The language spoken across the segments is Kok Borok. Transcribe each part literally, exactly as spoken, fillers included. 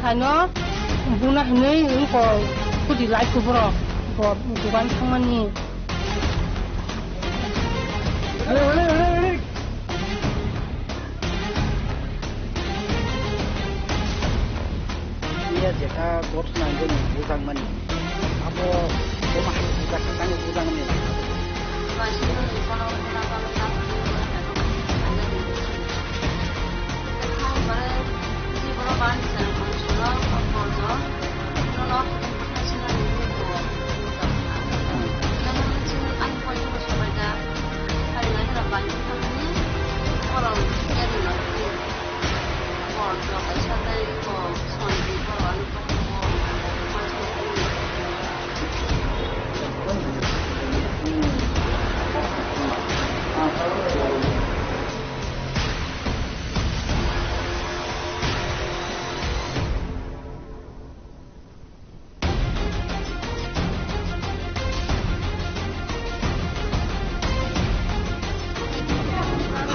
Hano buna hinui wngko kudi lai kuburo bo dugan thangmani. Iya jeka bot nanggo ni bujang mani. Abo boma hai bujak kang bujang mani.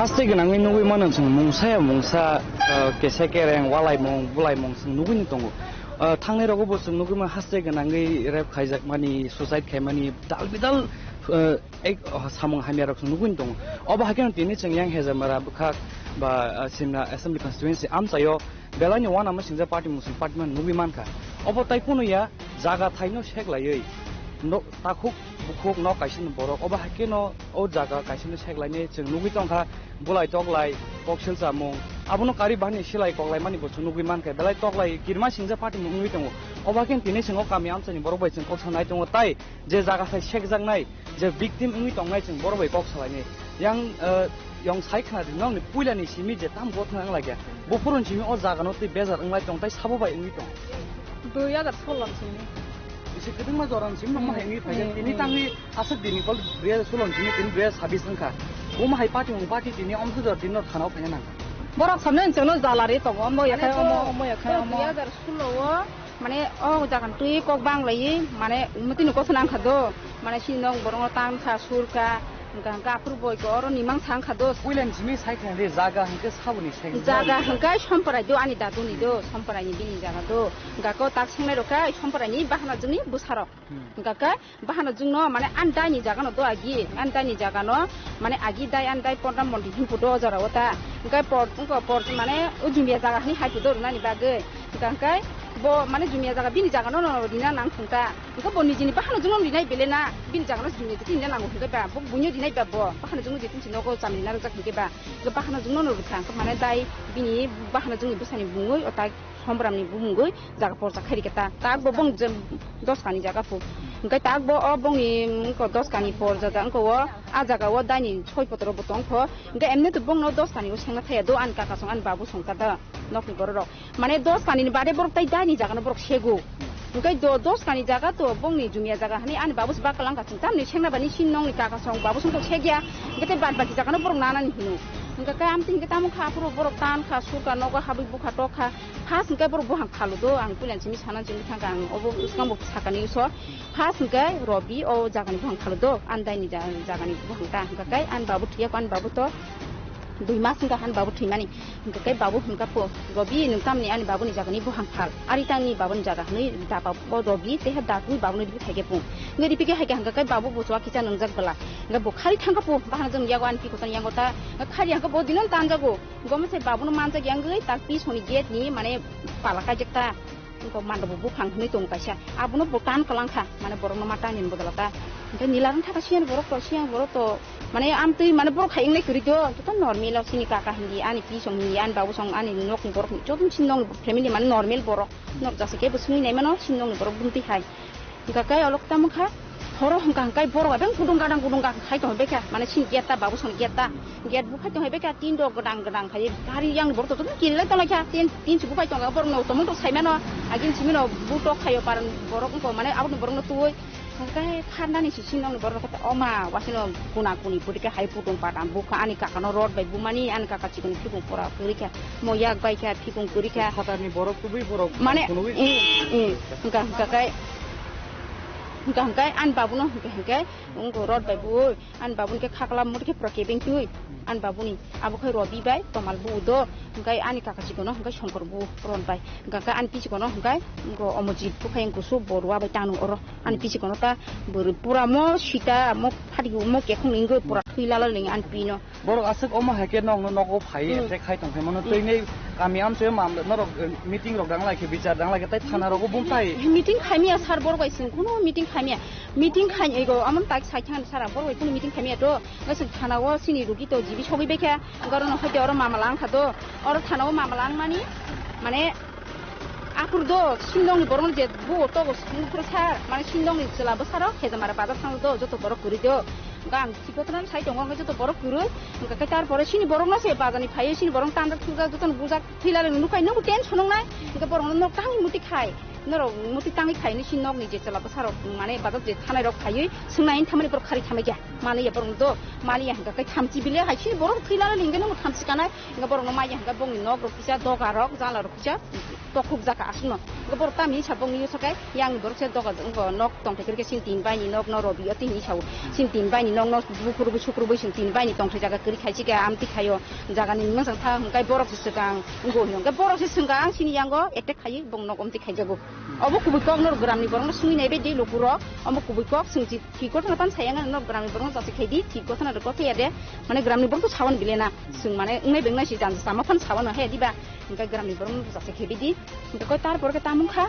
Haste gwnangwi nugwi mano chwng mungsa ya mungsa, ah, kesa kereng, walaimung, bulaimung chwng nugwini tongo. Ah, thangnai rogo bo chwng nugwi mano haste gwnangwi rape khaijakmani, suicide khaimani, dal bidal, ah, ek, oh, samung hamya rok chwng nugwini tongo. Obo hai kheno tini chwng yang Hejamara bwkhak ba, ah, Simna Assembly Constituency amchaio Belai ni uanama singja party mung sing party man nugwi mankha. Obo tai phano ya, jaga thaino seklaiwi. Nok takhuk bukhuk nok kaisa ni borok. Obo hai kheno o jaga kaisa no seklainai chwng nugwi tongkha. Bulai toklai, kok silchamung. Abono kari bahani silai koklai mani bo chwng nugwi mankha. Belai toklai kirma singja party mung nugwi tongo. Obo hai kheno tini chwng o kami amchani borok bai chwng kok sanai tongo. Tai je jaga thai sekjaknai, je victim wngwi tongnai chwng borok bai kok salainai. Yang, eh, yang sai khna di, nokni puila ni simi je tam gotna wng laikya. Buphuru ni simi o jaga no tei bejar wng lai tong, tai sabo bai wngwi tong. Dui hazar solo ni simi. Bisi kwbangma jora ni simi nokma hai wngwi phaikha. Hmm, tini hmm. Tangwi aswk dini kol dui hazar solo ni simi tini dui hazar sabis wngkha. Buma hai party mung party tini omsajor tini no thana o phaina nang. Borok samne chwngno jala ri tongo, omo yakhai omo, omo yakhai omo. Dui hazar solo o Mane o jaga twi kok bang lai, mane umtini kok nang kha do, mane si nok borok no tan kha, sur kha, hwnkha hwnkha aphuru boi ko oro ni mang sang kha do. Puila ni simi sai kha de jaga hwnkhe saboni sai. Jaga hwnkhe Somprai do, ani dadu ni do, Somprai ni bini jaga do. Hwnkha ko tak sengnai rok kha Somprai ni bahana jwng ni bwsa rok. Hmm. Hwnkha khe Bahano jwngno, mane, ani daini jagano do agi, ani daini jagano, mane, agi dai, ani dai Pondra Mondi himpu do o jora o ta. Hwnkhe por, wngkha por, mane, o jumia jaga hani haipu do rwnani bagwi. Hwnkha hwnkhe bo, mane, jumia jaga bini jagano no rina nang thung ta. Hwnkhe bo nijini bahano jwngno rinai bele na, bini jagano jumia jiti rina nango hwnkhe ba, bo buino rinai ba bo, bahano jwngno jiti si nogo chamni narwkjak hwnkhe ba. Hwnkhe bahano jwngno no rwkha, hwnkhe, mane, dai bini bahano jwngni bwsani bumungwi o ta Sombramni bumungwi jaga porjak khairikhe ta, tak bo bong je dos kani jaga phu. Hwnkhe tak bo o bongni, mm, ko dos kani porjak wngkha o, a jaga o daini soi potro bo tongkho. Hwnkhe emne to bongno dos kani o sengna thaya do, ani kaka song, ani babu song ta da, nokni borok rok. Mane dos kani ni bade borok tai daini jaga no borok sego. Hwnkhe do-, dos kani jaga to bongni jumia jaga hani ani babu se bak kalang ka chwng tamni sengna bani sin nongni kaka song babu song to segya. Hwnkhe tei bad baki jaga no borok nanani hino. Hwnkhe khe amtwi hwnkhe tamo kha aphuru borok tan kha, sur kha, nogo habwi bukha tok kha. First hwnkhe borok buphang phalo do, ang puila simi sana simi thangkha, ang obo swkang bo sakani uso. First hwnkhe Robi o jagani buphang phalo do, ani daini ja-, jagani buphang ta hwnkha khe ani babu thwiya kho, ani babu to dui mas hwnkha ani babu thwimani. Hwnkha khe babu hwnkha pho, Robi, nwng tamni ani babuni jagani buphang phal, ari tangni babuni jaga hwnwi da ba-, o Robi tei ha da twi babuni riphi khaikhe pung. Hwnkhe riphi khe haikhe hwnkha khe babu bo chwa kisa nwngjak bwla. Hwnkhe bo khari thangkha pho, bahano jwng yago ani pi kotor yango ta, hwnkhe khari hwnkhe bo dino tanjago. Gomosai babuno manjak yangwi tak pisoni gate ni mane pala kaijak ta. Wngkok mandabo buphang hwnwi tongo kaisa. Abono bo tan kwlang kha, mane borokno ma tanini bodol ta. Hwnkhe nila wng thaka siyani borok to, siyani borok to mane amtwi mane borok hai wngnai kwrwi do, joto normal o chini kaka hindi, ani pi song hindi, ani babu song, ani nokni borok joto chini nokni family mane normal borok. Nok jasa kebo swngwi naimano chini nokni borok bumtwi hai. Hwnkha khe olok tamo kha. Borok hwnkha hwnkhe borok abeng kudung gadang kudung gadang khai tong bekha, mane sini gate ta babu song gate ta, gate bukhai tong bekha, tin rok gadang gadang khai gari yang borok to kirilai tong kha, tin tin chubu pai tong borok no to mung to sai mano, agin simi no bu tok khayo paran borok ko mane aboni borok no tuwi hwnkhe kharnani si sini no borok no oma wasino kuna kuni putike hai putung patam bukha ani kaka no rod bai bumani ani kaka chikon phikung pora kwrwi kha mo yak bai kha phikung kwrwi kha. Phatarni borok tubui borok mane phunugwi. Hwnkha hwnkha kai. Hwnkha hwnkhe ani babuno hwnkhe hwnkhe wngkha rot bai bui ani babuni khe khakla mut khe pura kebeng twi ani babuni abo khai Robi bai Tomal bu do hwnkhe ani kaka chikon no hwnkhe Songkor bu rot bai hwnkha khe ani pichikon no hwnkhe wngkha Omojit bu khai wngkha su Borua bai tanu oro ani pichikon no ta bwrwi pura mo sita mo phadi mo kekhong ni wngkha pura thwi lala ling ani pino. Borok aswk omo hai khe nokno nogo phai Hmm. attack khai tong khe mano Hmm. tei nei kami amchoi mam norok eh, meeting rok dang lai khe bichar dang lai khe tei thana rogo bumtai. Meeting khaimya sir borok bai chwng kuno meeting khaimya. Meeting khai ego amon tak sai thang sara borok bai kuno meeting khaimya to. Ngaswk thana o sini rugi to jibi sogwi bai kha. Garo no hoite oro mamala wngkha do. Oro thana o mamala wngmani mane akur do sindong ni borok je bu to go sung pro sar mane sindong ni chwla bwsaro khejamara bazar thang do joto borok kwrwi do. Gang Thikotwrang sai tongo, hwnkhe joto borok kwrwi, hwnkhe tarpore chini borokno se bazani phaiwi, chini borok tanjak thukjak, jotono bujak, thwilala nukha, nokbo tension wngnai, hwnkhe borokno nok tangwi muti khai, norok muti tangwi khai, chini nokni je chwla bwsarok, mane, bazar je thanai rok phaiwi, swngnai, thamani borok khari thamai kha, mani ya borokno do, mani ya hwnkhe thamchi bile hai, chini borok thwilala hwnkhe nokbo thamchi kanai, hwnkhe borokno maya hwnkhe bongni nok rok kisa, doga rok, jala rok kisa, tokhuk jaka aswkno. Hwnkhe borok tamni sa bongni usakai, yang borok se doga wngkha nok tongthai kwrwi khe sini tin baini nok no Robi o tini sao. Sini tin baini nok no bukhurubui sukrubui sini tin baini tongthai jaga kwrwi khai chikha amtwi khaio. Jaga ni masa tha hwnkhe borok se swkang wngkha hwnkhe borok se swkang sini yango attack khaiwi bong nok amtwi khaijago. Obo kubui kok no gramni borok no sungwi nai bai di lukurok. Obo kubui kok swngchi thik gotha no pan sayang no gramni borok no jase khaidi thik gotha no rwkha ya de. Mane gramni borok to sawan bile na. Swng mane wngnai bengnai si jan sama phan sawan no he diba. Hwnkhe gramni borok no jase khaidi. Hwnkhe koi tar pore khe tamung kha.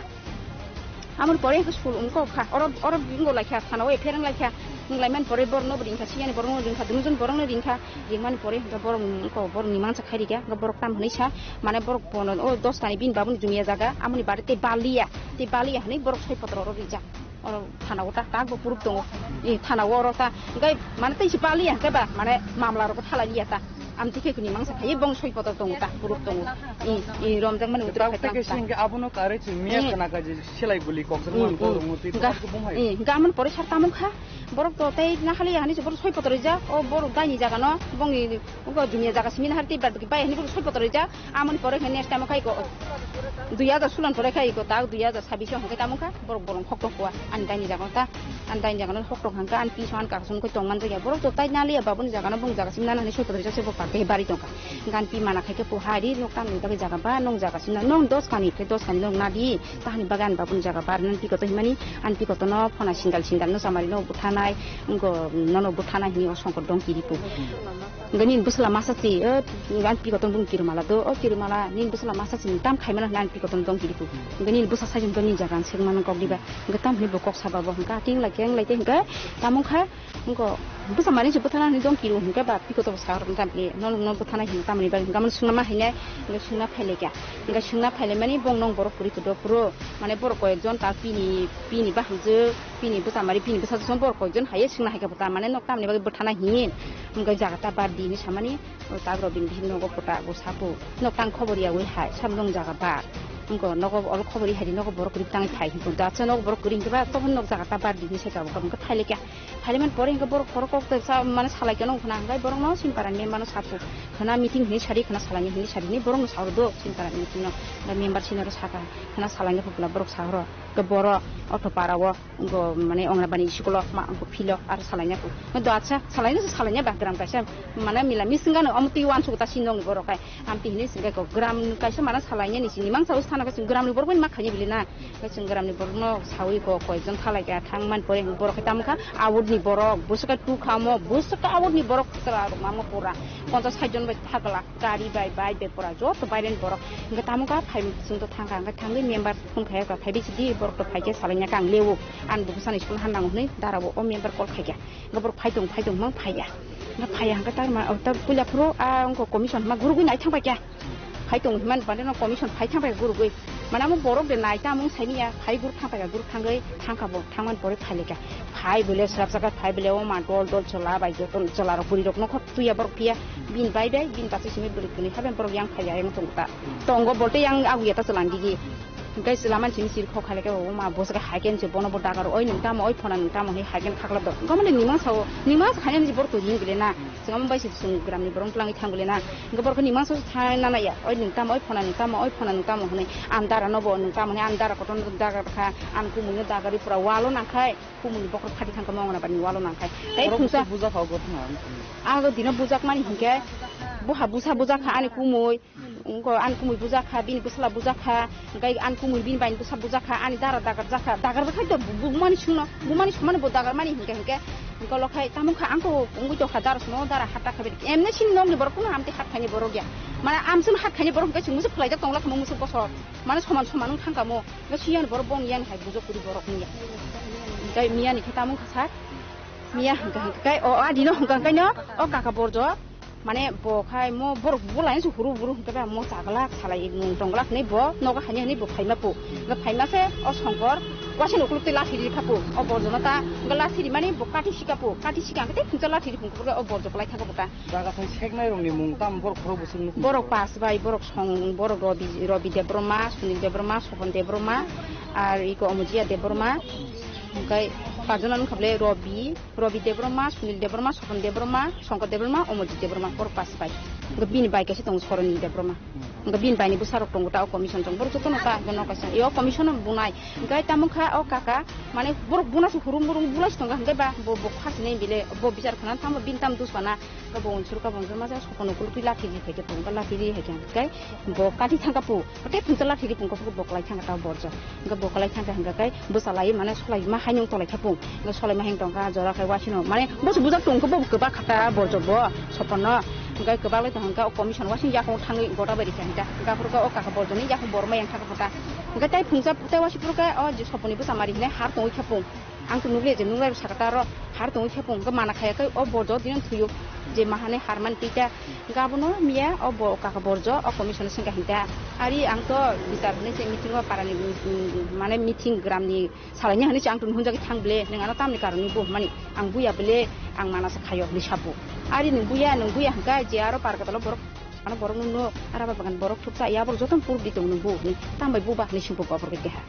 Amoni pore hwnkhe sul wngkok kha. Oro, oro wngkok lai kha, thana o F I R wng lai kha. Wng lai mani pore borok no bo ring kha, siyani borok no ring kha, dunujon borok no ring kha. Ring mani pore hwnkhe borok wngkok, borok ni mangsa khai ri kha. Hwnkhe borok tam hwnwi sa, mane borok bono o dos tani bini babuni jumia jaga, amoni bari tei baliya, tei baliya hwnwi borok soi potro oro rijak. Oro thana o ta, ta bo puruk tongo. I thana o oro ta, hwnkhe mane tei se baliya hwnkhe ba, mane mamla rok thalai liya ta. Amtwi khe kuni mangsa khai bong soi poto tongo ta, puruk tongo. I, i romjak mani utra Tabuk khai tei khe tang ta. Singke abono kare chwng miya Mm. khna kha je silai guli kok Mm, man mm. borok mutwi Ga-, tabuk bung hai. Mm, ga man pore sar tamung kha. Borok to tei na hali hani se borok soi poto rijak. O borok daini jaga no bongni ugo jumia jaga simi na hari tei bad bai hani borok soi poto rijak. Amoni pore khe next time khai ko dui hajar sulan pore khai ko ta dui hajar sabbish hwnkhe tamung kha. Borok borok khok tok kua ani daini jaga no ta. Ani daini jaga no hok tong hwnkha, ani piso ani kaka song khe tong man jagya. Borok to tai naliya babuni jaga no bung jaga simi nana hinwi soi kwthwi se bo kake bari tongkha. Hwnkha ani pi mana khai khe po hai ri nok tamni bagwi jaga ba nong jaga simi nang dos kani khe dos kani nong nadi. Tahani bagwi ani babuni jaga bar nang pi koto himani ani pi koto no phona singal singal no chamari no buthanai. Ngo nono buthanai hinwi o songkor dong kiri po. Hwnkhe nini bwsala masa si, o, ani pi koto bung kirmala do, o kirmala nini bwsala masa si tam khaimano hinwi ani pi koto dong kiri po. Hwnkhe nini bwsa sai jong nini jaga ang sengmano kok diba. Hwnkhe tam hinwi bo kok saba bo hwnkhe ating lai keng lai tei hwnkhe tamo wngkha wngkho bwsa mani se bwthana hinwi dong kiro hwnkhe ba piko to sa rwkha tamni no no bwthana hinwi tamni bagwi hwnkhe amo swngna ma hinai hwnkhe swngna phailai kha hwnkhe swngna phailai mani bong nong borok kwrwi kwdok phuru mane borok koi ekjon ta pini pini bahai je pini bwsa mari pini bwsa je borok koi ekjon hai swngna hai kha bwta mane nok tamni bagwi bwthana hinwi hwnkhe jaga ta bar di hinwi samani o ta borok bini bihik nogo kwta bo sapo nok tang khobor ya wi hai sab nong jaga bar. Wngkha nogo oro khobor ri hai di nogo borok kwrwi tangwi phai hinwi da se nogo borok kwrwi hinwi ba toboni nok jaga ta bar di hinwi se tabuk tabuk khe phailai kha. Phailaimani pore hinwi borok khorok kok ta sa mane salai khe nong khna hinwi borok no sini para ni member no sapu khna meeting hinwi sadi khna salai ni hinwi sadi ni borok no sa ro do sini para ni meeting no da member sini ro saka khna salai ni phukla borok sa ro ke borok auto para o. Wngkha mane Anganabadi school o ma wngkha field o aro salaina kho. Do acha salaina se salaina ba gram kaisa mane mila mising gano omo twi uansuk ta sinong ni borok kai. Amtwi hinwi singkha kho gram kaisa mane salaina ni sini mangsa o sana kaisa gram ni borok bai ma khaini bili na. Kaisa gram ni borok no sawi kho koi jon khalai kha thang man pore borok kai tamo kha awut ni borok busaka tu khamo busaka awut ni borok kra mamo pura. Ponchas sait jon bai thakla. Gari bai, bike bai pura joto baireni borok. Hingke tamo kha phai chwng to thangkha, hingke thangwi member phone khaiyakha, phai bisidi borok to phaikhe salainakha ang lewo. Ani bo bwsani school han nango hwnwi dara bo o member call khaikha. Hingke borok phai tong, phai tong hwnma phaiya. Hingke phaiya hingke tar ma, o tar puila phuru a wngkha commission hwnma gurugwi nai thangpaikha. Phai tong hwnmani bade no commission phai thangpaikha gurugwi. Mane amo borok de nai tamung saimanya, phai guruk thang paikha, guruk thangwi thangkha bo, thangmani pore phailaikha. Phai bole srapsakha, phai bole o ma dol dol chola bai joto chola rok bwrwi rok nokho tuya borok phiya, bini bai bai, bini bachai simi bwrwi kwnwi haben borok yang phaiya yang tongta. Tongo bolte yang aguya ta cholan digi. Hingke chwla mani simi siri khok khailai khe, o ma, bo se hai khe se bono bo dagar, oi nwng tamo, oi phona nwng tamo, hai hai khe khakla do. Hingke mani nwng mangsa o, nwng mangsa khainani borok twi him bile na. Chwng amo bai se chwng gram ni borok twlangwi thang bile na. Hingke borok ni mangsa o thai nana ya, oi nwng tamo, oi phona nwng tamo, oi phona nwng tamo hwnwi. Ang dara no bo nwng tamo hwnwi, ang dara kotor no dagar kha, ang kumui no dagar ri pura walo nang khai, kumui ni bokhorok phati thang khe mongna bani walo nang khai. Tai Borok thungsa busa buja kha o gotha na. Ago dino bujak mani hingke, buha busa buja kha ani kumui. Wngkha ani kumui bujakha, bini bwsla bujakha, hingke ani kumui bini baini bwsa bujakha, ani dara dagar jakha, dagar bwkhai to bu-, bumani songno, bumani songmani bo dagar mani hingke hingke, hingke lokhai tamo wngkha ang to wngwi tongkha dara songno, dara hat takha bini, emne sini nokni borok kuno hamtwi hat khaini borok ya, mane amsong hat khaini borok hingke chwng musu khwlaijak tongla kamo musu bosor, mane soman soman wng thang kamo, hingke siyani borok bong yani hai bujak kuri borok wngya, hingke miyani khe tamo wngkha sir, miya hingke hingke kai o adino hingke hingke no o kaka borjo. Mane bo khai mo borok bulaino se huru buru hingke ba mo chaglak salai nwng tongglak hinui bo nogo hani hani bo phaima pu. Hingke phaima se o Songkor waisa ni ukuluk twi lathi ri kha pu. O borjono ta hingke lathi ri mani bo kati sika pu. Kati sika hingke tei phungsa lathi ri phungkhe o borjo kwlai thangkha bo ta. Jaga thang seknai rokni mung tam borok khorok bwswk nukho. Borok pas bai, borok song, borok Robi, Robi Debbarma, Sunil Debbarma, Sopon Debbarma, ar iko Omojia Debbarma. Hingke pajona nukha bole Robi, Robi Debbarma, Sunil Debbarma, Sopon Debbarma, Songkor Debbarma, Omojit Debbarma, borok pas bai. Hingke bini bai kaisa tongo Soroni Debbarma. Hingke bini baini bwsarok tongo ta o commission chong. Borok jotono ta hingke nok kaisa. Yo commission no bunai. Hingke tamo kha o kaka, mane borok buna se hurum hurum buna se tongo. Hingke ba bo, bo khasi nai bile, bo bichar khana tamo bini tam dus pana. Hingke bo unsur ka bo unsur masa Sopon ukuluk twi lathi ri phaikhe tongo. Lathi ri hai khe hingke bo kati thangka pu. Tei phungsa lathi ri phungkha phuru bo kwlai thangkha ta borjo. Hingke bo kwlai thangkha hingke kai bwsa lai mane solai ma haino tolai kha phung. Hingke solai ma haino tongkha jora khai wasino mane bwsa bujak tongkha bo kwbak kha ta borjo bo Soponno. Hingke kwbak lai tong hingke o commission wasing yakung thangwi gota bai rikha hingke. Hingke aphuru khe o kaka borjoni yakung borok ma yang thangkha ta. Hingke tai phungsa tai wasi phuru khe o je Soponni bwsa mari hinai har tongwi kha phung. Ang to nukliya je nukliya saka ta aro har tongwi khe phung hwnkhe mana khaya khe o borjo dino thuyo je mahane har mani twi ta hwnkhe abono miya o bo kaka borjo o commission swngkha hinta ari ang to bichar hinwi se meeting o parani, mm, mane meeting gramni salaina hinwi se ang to nuhunjagwi thang ble nwng ano tamni karoni bo hwnmani ang buya ble ang mana se khayo hinwi sabu ari nwng buya nwng buya hwnkhe je aro par katalo borok ano borok nungno araba bagan borok thuksa ya borok jotono puruk di tong nung bu hinwi tambai buba hinwi sungkuk oborok keha.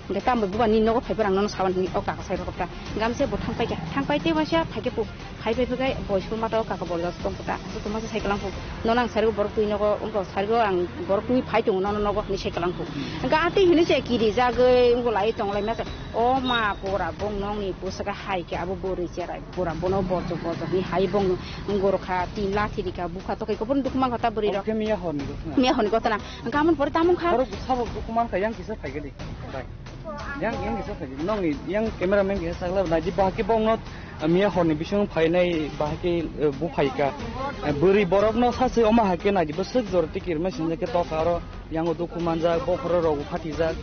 Hingke tambo buba ni nogo phaiphuru ang nono sawan hinwi o kaka sai rokopta. Hingke amse bo thangpai kha, thangpai tei waisa phaikhe pu, phai phai phai khe boisu mata o kaka borok tongkota. Joto masa sai kalang pu, nono ang sarigo borok twi nogo, wngkha sarigo ang borok twi phai tongo nono nogo hinwi sai kalang pu. Hingke a twi hinwi se kiri jagwi wngkha lai tong lai masa. O ma pura bong nokni bwswk hai khe abo bwrwi cherai pura bono borjok borjok hinwi hai bong wngkha tin lathi rikha bukha tokai khe bono dukhu mankha ta bwrwi rok. Oke miya horni gotna. Miya horni gotna. Hingke amoni pore tamo wngkha. Borok sabok dukhu mankha yang kisa phaikhe di. Bai. Yang, yang kisa khaji. Nong ni, yang cameraman kisa sakla nai di bahai khe bong no, eh, miya hor ni bising phai nai bahai khe, eh, bu phai ka. Eh, bwrwi borok no sa se oma hai khe nai di bwswk jor tikir ma sinja khe tok aro yang o dukhu manja bokhoro rok phatijak.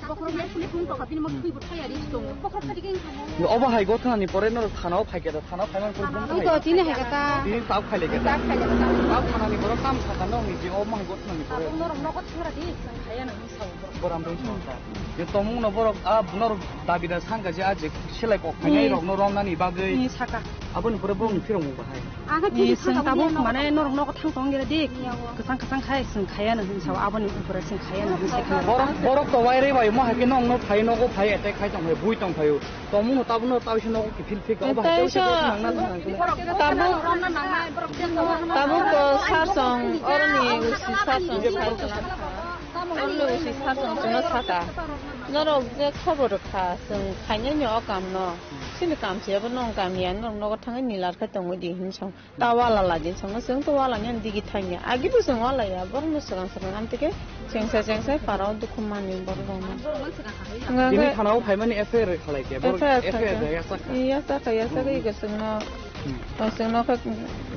Bokhorok le phuli phung tokha bini mo thwi bo thaya ri tongo. Bokhorok phati khe wngkha mo. Obo hai gotha ni pore no thana o phai khe da, thana o phai man pore bung Ang to tini hai kata. Tini tau khai le khe da. Tau thana ni borok tam sakha nong ni je obo hai gotha ni pore. Tabuk norok nogo thangra di, chwng khaya nang. Boram rung song ta. Je tomung no borok a norok dabi da sangka je a je silai kok phainai rok no romnani bagwi. Ni saka. Aboni pore borok ni phirong mung bahai. Ni sing tabuk mane norok nogo thang tong gere dik. Kwchang kwchang khai sing khaya no hin sao aboni upore sing khaya no hin sai khana. Borok, borok to wai rwi bai mo hai khe nong no phai nogo phai attack khai tong phai bui tong phai o. Tomung no tabuk no tabuk se nogo kiphil phik o bahai. Tei se nang na nang. Tabuk, tabuk to sar song oroni usi sar song khai tong. Ang no usi sar song chwngno saka. Norok je khobor rwkha, chwng khainai ni o kam no. Chini kam se abo nong kam ya, norok nogo thangwi nilar khe tongwi di hin song. Ta wala la di song, chwng to wala ni digi thangya. Agi bo chwng wala ya, borok no swkang swkang am tike chengsa chengsa para o dukhu mani borok rok no. Tini thana o phaimani F I R khalai khe, borok F I R F I R khalai khe. Ya sakha. Ya sakha, ya sakha, iko chwngno. Hmm. O chwngno khe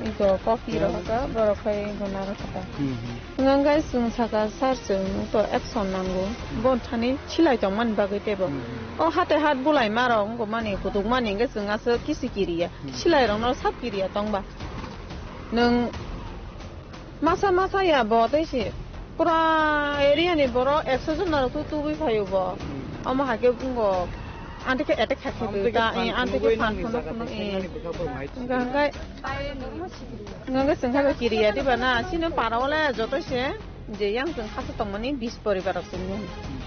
iko copy rok kha, borok khai iko narwk kha. Hmm, hmm. Hwnka hwnkhe chwng sakha, "Sir, chwng to action nango. Bo thani silai tongmani bagwi teibo." Hmm. O hate hat bulai ma rok wngkha mani, kutuk mani hwnkhe chwng aswk kisi kiriya. Hmm. Silai rokno sak kiriya tongba. Nwng masa masa ya bo tei se Pura area ni borok ekso jon narok tu tubui phaio bo. Hmm. Omo hai khe bungo anti khe attack khai khai Amtwi khe ta, phan eh, anti khe phunugwi phan nangni phunuk jaga phunuk, twi eh. Thainani bwkha borok hai Hwnkha hwnkhe, hwnkha hwnkhe chwng khe kiriya diba na, chini para o le joto se je yang chwng khasa tongmani bis poribar rok chwng nung. Hmm.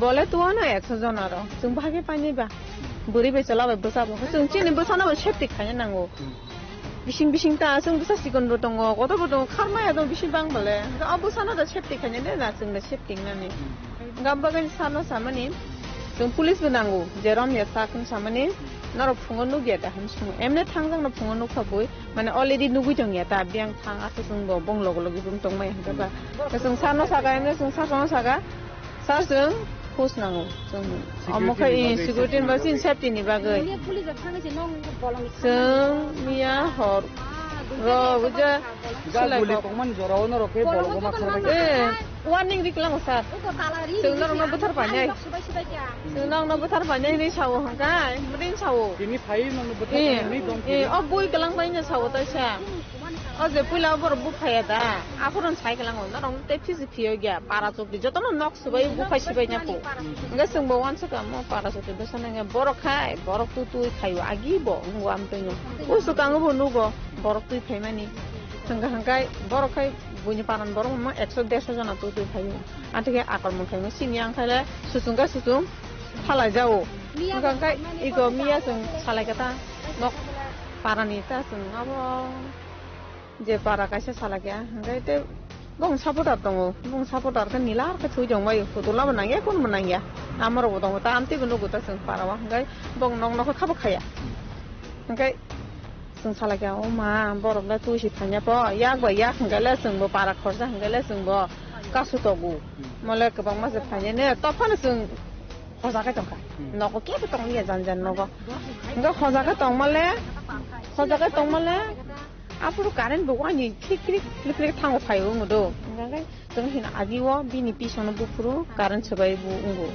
Bole tuono ekso jon aro. Chwng bahai khe painai ba. Hmm. Bwrwi bai chwla bai bwsa bo. Chwng chini bwsano bo safety khaina nango. Hmm. Bising bising ta chwng bwsa chikon bo tongo, kotor bo tongo, kharmaya tongo bising bang bole. O bwsano da safety khaina de na chwng da safety nani. Hmm. Gam bagani sano samani chwng police bo nango, je romya sak hwn samani norok phungo nukya da hwn swngo. Emne thangjak no phungo nukha bui, mane already nugui tongya ta, biyang thang asa chwng bo bong logo logi bum tongmaya hwnkhe ba. Chwng sano saka, emne chwng sasano saka. Sir, chwng post nango. Chwng omo khe, security ni bagwi, safety ni bagwi. Nini police rok thangwi se nong bolong ni Chwng miya hor ro buja Ga silai guli kok. Kokmani jora o norok khe bolong ma kharbai. Eh, warning ri kwlango sir. Uko tala ri Chwng ri norok no ri buthar ri painai. Rok subai subai kya. Chwng norok no buthar painai hinwi sao hwnkha, mudin sao. Tini phai nong no buthar Eh, painai dong eh, kiri. O bui kwlang paina sao ta sa. O je puila borok buphaya da. Aphuru sai kwlango norok no tei phisi phiyok ya. Para chukdi jotono nok Subai buphai sibai nya po. Hwnkhe chwngbo uansukha mo para chukdi bwsa nangya borok khai, borok tu twi khaio agi bo wng o amtwino. O swkango bo nugo borok twi phaimani. Hwnkha hwnkhe borok khai buini paran borok wngma ekso derso jona tu twi phaio. Anthikhe akormon khaimani sini ang khaile suchung khe suchung phalai jao. Hwnkha hwnkhe ego miya chwng salai khe ta nok parani ta chwng abo. Je para kaisa salakya, hwnkhe tei bong supporter tongo, bong supporter khe nila khe thwi tongbai, photo labo nangya, kunbo nangya, amorokbo tongo, ta amtwibo nugo ta chwng para o, hwnkhe bong nok nokha khabo khaya, hwnkhe chwng salakya, o ma, borok le twi si thangya po, yak bai yak hwnkhe le chwngbo para khorsa hwnkhe le chwngbo kasu togo, mole kwbangma se phainai ne, tophano chwng hoja khe tongkha, nogo kebo tongya jan jan nogo, hwnkhe hoja khe tongmale, hoja khe tongmale. Aphuru current bo wani khrik khrik khrik khrik thango phai wngdo. Hwnkhe chwng hino agi o bini pisono buphuru current swbai bo wngo.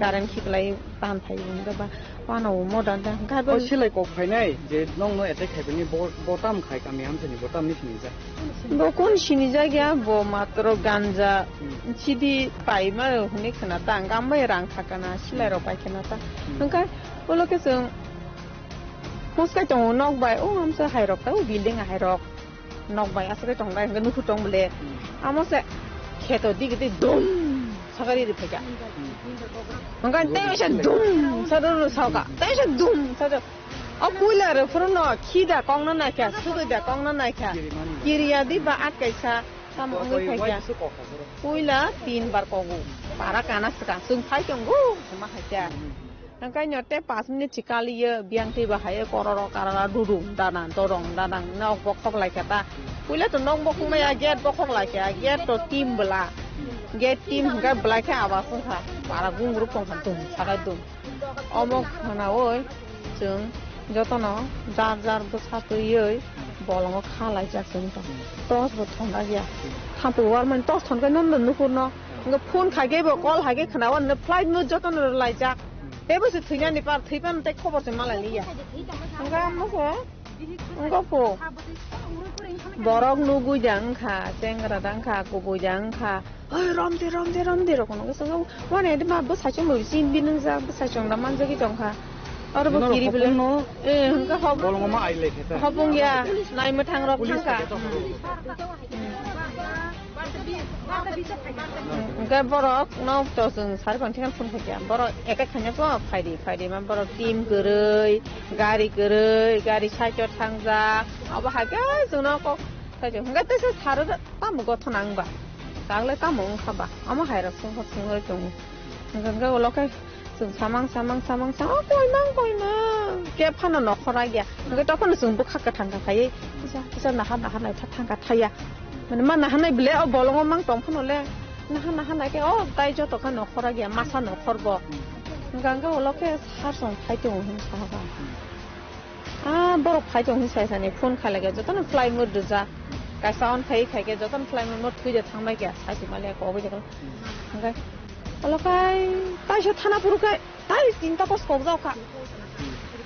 Current khiklai tahan phai wngkhe ba wano o modan da. Hwnkhe O bo silai kok phainai je nongno attack khaibani bo, bo tam khai kami amsani bo tam ni sinijak. Bo kun sinijak ya bo matro ganja Hmm. sidi paima hwnwi khna ta. Hwnkhe ambai rang thakana silai rok pai khna ta. Hmm. Hwnkhe ulo khe chwng Huskai tongo nok bai, o amsa hai rok ta, o building hai rok. Nok bai aswk tong dai, hwnkhe nukhung tong bole. Hmm. Amo se kheto digi digi dum sakari ri phaikha. Hmm. Hwnkhe tei se dum sakari ri sauka, tei se dum sakari. O puila rw phuru no khi da kong no naikha, sugui da kong no naikha. Kiri mani. Kiriya di ba at kaisa, tamo Bo wngwi koi phaikha. Wai se kokha phuru. Puila tin bar kogu, para kana swkang, chwng phai tongo, ma khaikha. Hmm. Hwnkhe no tei pash minute se kaliyo, biyang twi bahai kororo karara dudung danang dorong danang nok bokhok lai khe ta. Puila to nok bokhok maya gate bokhok lai khe, gate to team bwla. Gate team hwnkhe bwlai khe abas wngkha. Para gung ruk tongkha dum sakai dum. Omo khwnaui chwng jotono jar jar bwsa twiwi bolongo kha laijak chwng tong. Torch bo thonda ya. Thampui warmani torch thonkhe nono nukhurno. Hwnkhe phone khaikhe bo call haikhe khwnaui flight mode jotono laijak. Teibo se thwinani par, thwi phano tei khobor se malai liya. Hwnkhe amo se, wngkha pho. Borok nugui da wngkha, chengra da wngkha, kubui da wngkha. Oi, romde, romde, romde, rok wngkha. Wngkha, wani adi ma bwsai chwng bai chin binang jak, bwsai chwng da manjagwi tongkha. Oro bo Norok kiri bele. Hopongno Eh, hwnkha hop-, bolongo ma ailai khe ta. Hopong ya, nai mwthang rok Police thangkha. Khe tongkha. Hmm. Hwnkhe borok no to chwng sari phan thikhan phone khaikha. Borok attack khaina pho phaidi, phaidi ma borok team kwrwi, gari kwrwi, gari side o thangjak. Abo hai khe chwngno kok khaidi. Hwnkhe teisa saro tamo gothona wngba. Kagle tamo wngkha ba. Amo hai rok songkha songwi tongo. Hwnkhe ulo khe Chwng samang, samang, samang, samang, o koimang, koimang. Khe phano nokhor agya. Hwnkhe tokhono chwng bwkha kwthang kha khaiwi, kisa, kisa nahar, nahar naitha thangkha thaya. Mane ma nahar nai bwle o bolongo mang tong phano le. Nahar, nahar naikhe o tai joto khe nokhor agya, masa nokhor bo. Hwnkha hwnkhe ulo khe sar song phai tongo hwn saha ba. Ah, borok phai tong hwn sai sani phone khailai khe jotono flight mode rwjak. Kaisa on khai khai khe jotono flight mode no thwi de thang bai khe sai se mali kok bai de. Hwnkhe ulo kai taisa thana phuru kai tai tinta kos kok jao kha.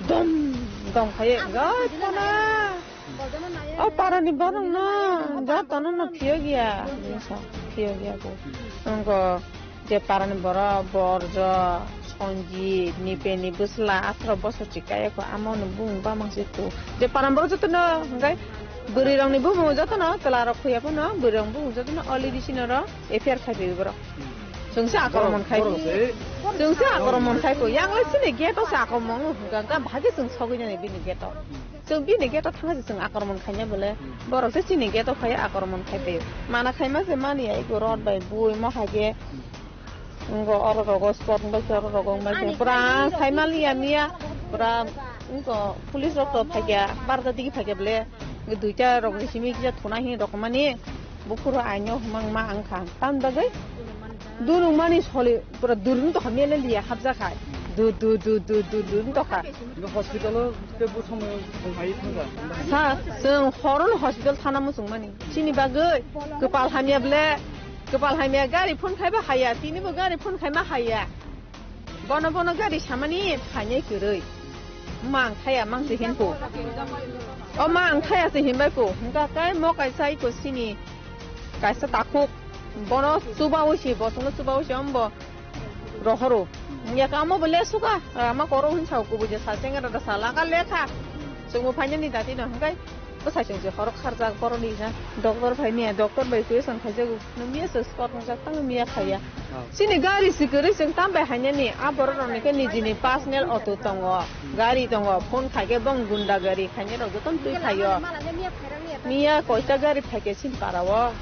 Dom dom khai hwnkhe thana. O parani borok no jotono no phiyo gya. Twiyo ya bo. Wngkha je parani borok Borjo, Sonjit, Nipeni bwsla atharo bosor chikayako, amoni bumung bamang se tu. Je parani borok jotono hwnkhe bwrwirokni bumung jotono chwlarok khuya phano bwrwirokni bumung jotono already sinoro F I R khai phaiwi borok. Chwngsa akromon khai. Borok se. Chwngsa akromon khai ko. Yang le sini gate o sa akromon hwnkha hwnkha bahai khe chwng sogwi nani bini gate o. Chwng bini gate o thangsa chwng akromon khaina bole. Borok se chini gate o phai akromon khai phai. Mana khaima se mani ai ko rod bai bui mo hai khe. Ngo oro rogo spot bai se oro rogo bai se. Pura sai maliya miya. Pura ngo police rok to phai kya. Barda digi phai kya bole. Duita rok simi kisa thuna hi rok mani. Bukhuro aino hwmang ma ang kha. Tam bagwi durung mani soli pura durung to hamya le liya hapjak hai. Du, du, du, du, du, durung to kha. Hospital o te bu somoy bung hai thangja. Ha, chwng horo no hospital thana muchung mani. Chini bagwi kwpal hamya ble, kwpal hamya gari phone khaiba haya, tini bo gari phone khaima haya. Bono bono gari samani phainai kwrwi. Mang thaya mang se hinpo. O mang thaya se hinbai po. Hingka kai mo kaisa iko sini kaisa takhuk. Bono chubawi se, bosongno chubawi se ombo rohoro. Wngya kamo bo le suka. Ama koro hin sao kubui je sa chengra da sa laka lekha. Chwngbo phainani dati no hingkai. Bwsai chwng se horok kharjak boroni ha. Doctor phai miya, doctor bai question khaijago. Nung miya se spot nung jak tang miya khaiya. Oh. Chini gari si kwrwi chwng tam bai hainani. A borok rok ni khe nijini personal auto tongo. Gari tongo. Phone khai khe bong gunda gari khainai rok jotono twi khaio. Miya koita gari phai khe chini para o.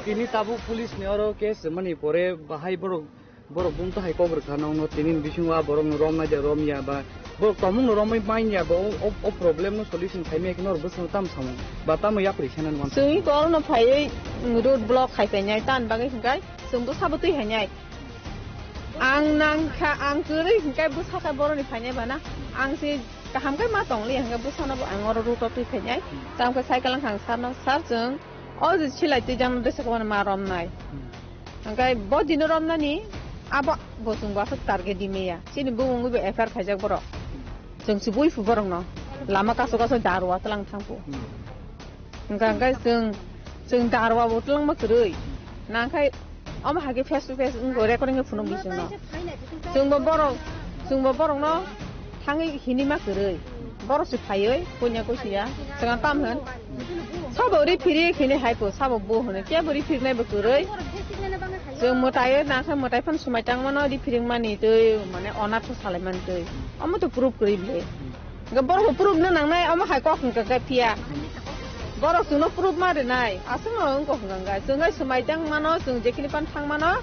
Tini tabuk police ni oro case mani pore bahai borok Borok bumtwi hai kok rwkha nokno, tini bisingo a borokno romnai de romya ba borok tongmungno romwi manya ba o, o, o problemno solution khaimaya khe norok bwskango tamo samung ba tamo yapri sanani wansukha? Chwngni korono phaiwi road block khai painai, tamni bagwi hwnkhe chwng bwsabo twi hainai. Ang nangkha, ang kwrwi hwnkhe bwsakhe boroni phainai bana. Ang se kaham khe ma tongliya hwnkhe bwsanobo ang oro road-o twi phainai. Tamkhe cycle wngkha ang sarno, "Sir, chwng o je silai twijak no bwsakhe bono ma romnai." Hmm. Hingke bo dino romnani abo bo chwng bo aswk target di meya. Chini bumung bo F I R khaijak borok. Chwng se bui phu borok no. Lama kaso kaso darwa tlang thang phu. Hmm. Hingka hingke chwng, chwng darwa bo tlang ma kwrwi. Nangkhe omo hai khe face to face wngkha recording khe phunuk di chwng no. Chwng bo borok, chwng bo borok no thangwi hinui ma kwrwi. Borok se phaiwi, punya kusiya, chwng tam hwn. Sabo ri phiri khini hai po, sabo bo hwnwi, kebo ri phirnai bo kwrwi. Chwng mwtai na khe mwtai phano swmai tang mano, ri phiring mani twi, mane, onath salai mani twi. Omo to proof kwrwi bwle. Hwnkhe borok bo proof no nangnai, omo hai kok hwnkha khe phiya. Borok chwngno proof ma rwnai, aswkno wngkha hwnkha khe. Chwng hai swmai tang mano, chwng jekhini phano thang mano,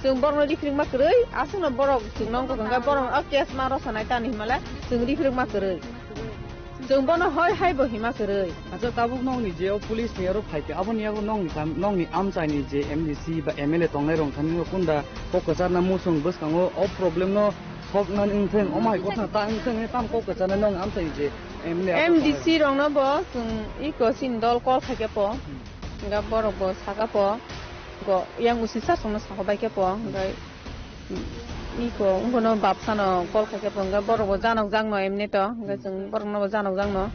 chwng borokno ri phiring ma kwrwi, aswkno borok chwngno wngkha hwnkha khe, borok o case ma rw sanai tani hinmale, chwng ri phiring ma kwrwi. Chwng bono hoi hai bo hima kwrwi. Acha, tabuk nokni je o police ni oro phai khe, aboni yago nokni kam, nokni amchaini je M D C ba M L A tongnai rok thani kunda kok kwcharna muchung bwskango o problem no thok nani wngtheng, omo hai kotha ta wngtheng, tam kok kwcharna nokni amchaini je M L A. M D C rokno bo chwng iko sin dol call khaikhe po. Hmm. Hingkha borok bo saka po, go yang usi sasongno saka bai khe po, hingkha iko wngkha no bapsano call khaikhe po, hingkha borok bo janok jakno emni to, hingkha chwng borokno bo janok jakno,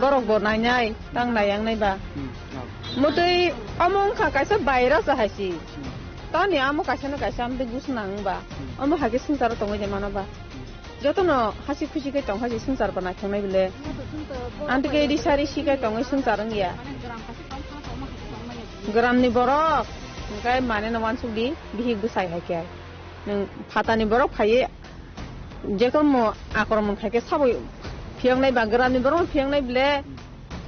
borok bo nainai, tang nai yang nai ba. Hmm, oh. Motwi omo wngkha kaisa virus hai si. Hmm. Tani amo kaisa no kaisa amtwi gusnang ba. Hmm. Omo hai khe swngcharo tongwi de mano ba. Hmm. Jotono hasi khusi khe tong hai se swngchar bo naithok nai bile. Ang tike ri sari si khe tongwi swngchar wng ya. Gram ni borok hwnkhe mane no wansuk di, bihik bwsai hai khe. Nwng phatani borok phaiwi jekormo akromon khai khe sabo phiyok nai ba, gram ni borok phiyok nai bile.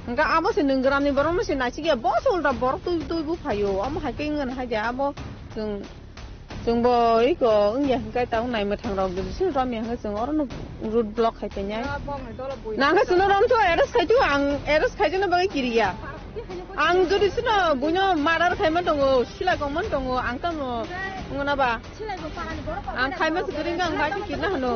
Hwnkhe abo se nwng gram ni borok no se naisik ya, bo se ulta borok twi twi buphaio. Omo hai khe wngya hai de abo chwng Chwngbo iko wngya hwnkhe tabuk naimwthang rok jodi chwng romya hwnkhe chwng orono road block khai painai. Nangkhe chwngno romthu arrest khaithu, ang arrest khaijano bagwi kiriya. Ang jodi chwngno buino murder khaima tongo, silai kongmani tongo, ang tamo wngna ba? Ang khaima se kwrwi wngkha, ang bai khe kirna hwno.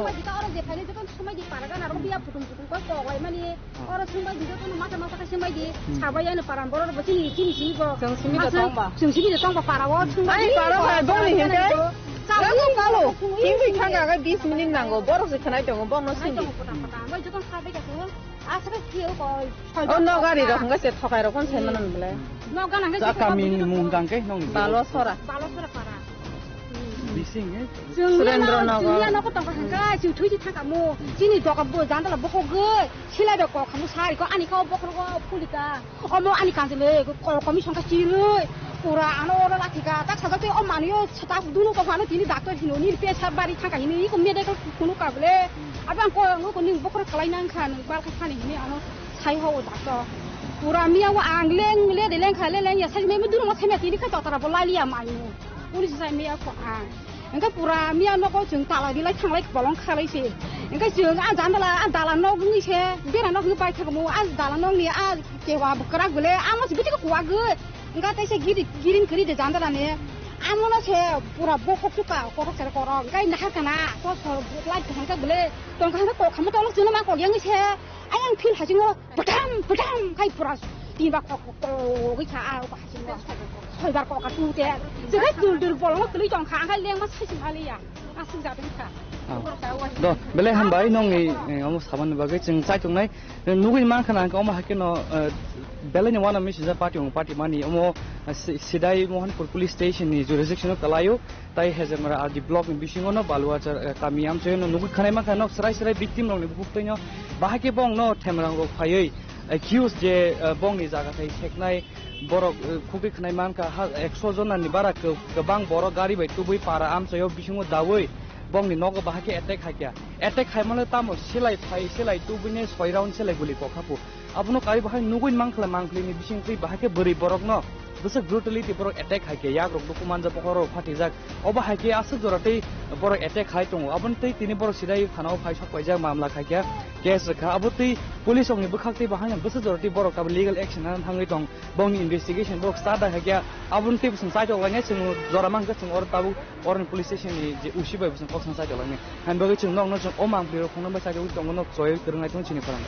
Oro swngbai di, jotono masa masa khe swngbai di. Hmm. Sabai ano paran borok bo chini, chini simi bo. Chwng simi de tongba. Chwng simi de tongba para o, swngbai di. Ani para o, bai bongni hwnkhe. Chalo, chalo. Himwi thangkha khe bis minute nango. Borok se khwnai tongo, borokno simi. Bai jotono sabai khe tongo. Aswk khe o koi, soi O no gari rok hwnkhe se thokai rok phano sai mano bole. No gana hwnkhe Ja se kami ni mung dang khe nong ni Balo sora. Balo sora para. Bising he. Surendra Nagar. Chwngya nogo tongkha hwnkhe, chwng thwi thwi thangkha mo. Chini doga bo jandala bokhogwi, silai rok kok khamu sari ko ani kha o bokhrogo phulika. Omo ani kanjwlwi, ko-, commission kha chirwi, pura ano oro lathi kha, tak sajak tei o manwi o tak dunu kok ano tini doctor hino, nini pesa bari thangkha hino, iko medical kunu ka bole. Abo ang ko, ang ko ning bokhorok kalai nang kha, nang bal kha thani hini ano sai ho o doctor. Pura miya o ang leng le de leng kha, le leng ya sai me dunu mo sai me tini kha totara bo lai liya mai mo. Police sai miya ko ang. Hingke pura miya nogo chwng tala dilai thanglai bolong khalai se. Hingke chwng a jandala a dala nog wngwi se bera nog wngwi bai thangmo a dala nog ni a kewa bwkrak bole amo se bithi kuwagwi. Hingke teisa giri giring kwrwi de jandala ni amo no se pura bokhok chuka kothok sere korok hingke nahar kana to sor light kaham khe bole tongkha hingke kok khamo tolok chwngno ma kok yangwi se ayang phil hachingo. Pwtham, pwtham khai pura tin ba kok kok kok kha a ba hachingo. Soibar kok ka tu te. Jekai dur dur bolong tuli tong kha, angkai leng ma sai sing aliya. Asuk ja ding kha. Ah. Do, belai hambai nongni, eh, omo saban bagwi chwng chai tongnai. Eh, nugwi man khana angka omo hakhe no, eh, belai ni wana misi ja party ong party mani omo, eh, si-, Sidai Mohanpur Police Station ni jurisdiction o kalaio. Tai Hezemara R D block ni bisingo no Baluachar, eh, kami amchaio no nugwi khwnai mankha, nok srai srai victim rokni bukhuk twi no bahai khe bong no themrang rok phaiwi accused je, eh, bong ni jaga thai seknai borok, eh, khukwi khwnai mankha, ha, ekso jona ni bara kw-, kwbang borok gari bai tubui para amchaio bisingo daui bong ni nogo bahai khe attack haikha. Attack haimano tamo silai phai, silai tubui ni soi round silai guli kokhapu. Abono kari bahai nugwi mankhlai mangphlini bising twi bahai khe bwrwi borokno bwswk brutality borok attack hai khe yak rok duku manja bokhorok phatijak. Obo hai khe aswk jora tei borok attack hai tongo. Aboni tei tini borok sidai thanao phai sok paijak mamla khai khe case rwkha. Abo tei police rokni bwkhak tei bahai bwswk jora tei borok abo legal action nana thangwi tong. Bongni investigation borok start da hai khe aboni tei bwswng chaitok lainai chwng jora mankhe chwng oro tabuk. Oroni police station ni je O C bai bwswng kok sana chai tolangni. Hani bagwi chwng nokno chwng o mangpli rok phone bai chai tongwi tongo, nok choi kwrwng nai tongo chini khorang.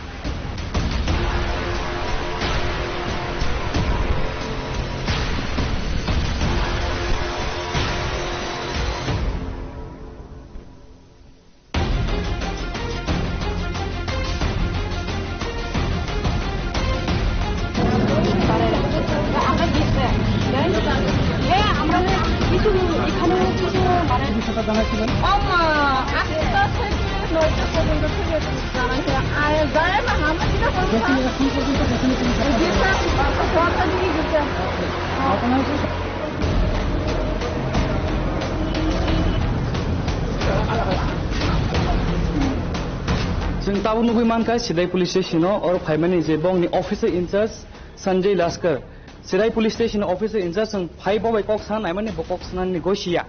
Chwng tabuk nugwi mankha Sidai Police Station-o oro phaimani je bongni officer in charge Sanjay Laskar. Sidai Police Station officer in charge chwng phai bo bai kok sana naimani bo kok sanani goi siya.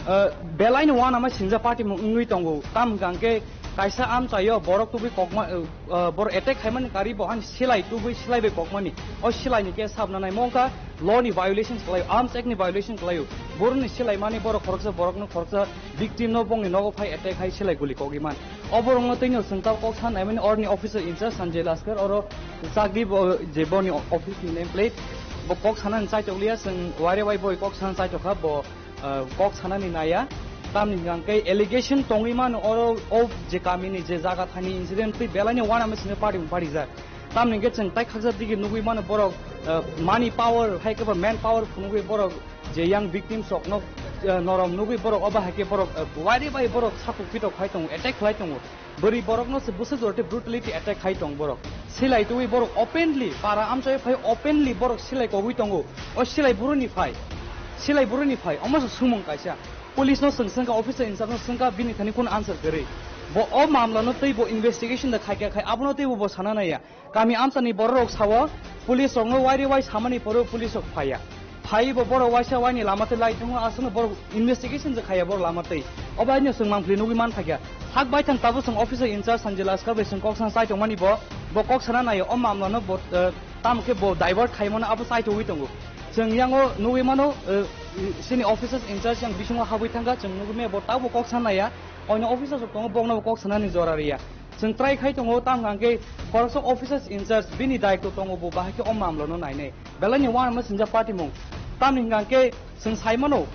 Uh, belai ni wana ma sinja party mung wngwi tongo. Tam hwnkha hwnkhe kaisa amchaio borok tubui kokma, uh, uh, borok attack khaimani kari bo han silai tubui silai bai kokmani. O silai ni case sabna nai mongkha law ni violation khlaio, Arms Act ni violation khlaio. Borok ni silai mani borok khoroksa borok no khoroksa victim no bongni nogo phai attack hai silai guli kogwi man. O borok no tei no chwng tabuk kok san naimani oroni officer in charge Sanjay Laskar oro chakdi bo je boni office ni name plate bo kok sanani chaitok liya chwng wire wai boi kok sanani chaitok kha bo ah, kok sanani naiya. Tamni hwnkha khe allegation tongwi mano oro o je kamini je jaga thani incident twi belai ni wana machine party parijak. Tamni hwnkhe chwng tai khaksa digi nugwi mano borok, ah, money power hai khe ba man power phunugwi borok je yang victims rokno, ah, norom nugwi borok obo hai khe borok, ah, wari bai borok sakhuk pitok khai tongo, attack khlai tongo. Bwrwi borokno se bwswk jora tei brutality attack khai tong borok. Silai twi borok openly, para amchai phai openly borok silai kogwi tongo. O silai buruni phai. Silai buruni phai. Omo se sumung kaisa. Police no swng swngkha, officer in charge no swngkha, bini thani kun answer kwrwi. Bo o mamla no tei bo investigation da khai kha khai, abono tei bo, bo sana naiya. Kami amchani borok rok sao, police rokno wairi wai samani poro police rok phaiya. Phai bo borok waisa waini lama tei lai tongo, aswkno borok investigation je khaiya borok lama tei. Obo aino chwng mangpli nugwi man thakya. Hak baithang tabuk chwng officer in charge Sanjay Laskar bai chwng kok sana chai tongmani bo, bo kok sana naio, o mamlano bo, eh, tamo khe bo divert khaimano abo chai tongwi tongo. Chwng yango nugwi mano, eh, chini officers in charge yang bisingo habwi thangkha, chwng nugwi maya bo tabuk kok sana naiya. Oino officers rok tongo, bokno bo kok sanani jora riya. Chwng try khai tongo, tamo hwnkha khe khoroksa officers in charge bini daitw tongo, bo bahai khe o mamlano nainai. Belai ni uanama sinjak party mung. Tamni hwnkha khe chwng sai mano,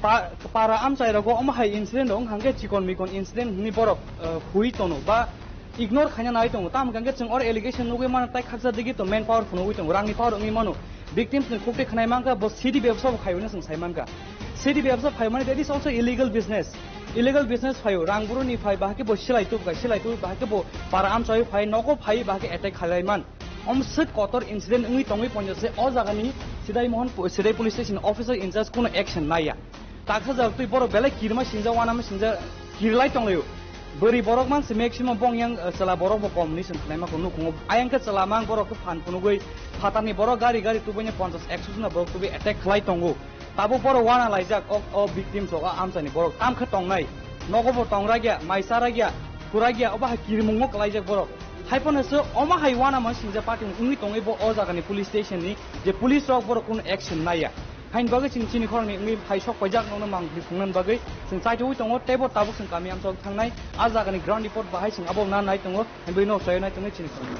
pa-, para amchai rogo omo hai incident rok wngkha khe chikon mikon incident hwnwi borok, eh, hui tono ba ignore khaina nai tongo. Tamo hwnkhe chwng oro allegation nugwi mano, tai khaksa digi to manpower phunugwi tongo, rangni power wngwi mano. Victims ni khukti khwnai mankha, bo city bebsa bo khaiwi no chwng sai mankha. City bebsa phai mani, that is also illegal business. Illegal business phaio, rang buru ni phai, bahai khe bo silai tubkha, silai tubwi bahai khe bo para amchawi phai, nogo phai, bahai khe attack khalai man. Om swk kotor incident wngwi tongwi ponjo se o jaga ni Sidai Mohon, Sidai police station officer in charge kuno action naiya. Taksa jagtwi borok belai kirima singjak, wanama singjak, kirilai tonglaio. Bwrwi borok man se maximum bong yang, eh, chwla borok bo kom hinwi chwng khwnaima khe nukhungo. Ayang khe chwla mang borok khe phan phunugwi phatarni borok gari gari tubuino ponchash ekso jona borok tubui attack khlai tongo. Tabuk borok wana laijak o, o victims rok, o amchaini borok tam khe tongnai. Nogo bo tong ragya, mai cha ragya, khu ragya, obo hai kirimungo kwlaijak borok. Hai phano se omo hai wanama singjak party wngwi tongwi bo o jagani police station ni je police rok borok kunu action naiya. Haini bagwi chwng chini khoroknwi wngwi phai sok paijak nokno mang phungnani bagwi chwng chaitugwi tongo, teibo tabuk chwng kami amchok thangnai, a jagani ground report bahai chwng abo na nai tongo, haini bagwi nok chaio nai tongo chini khoroknwi.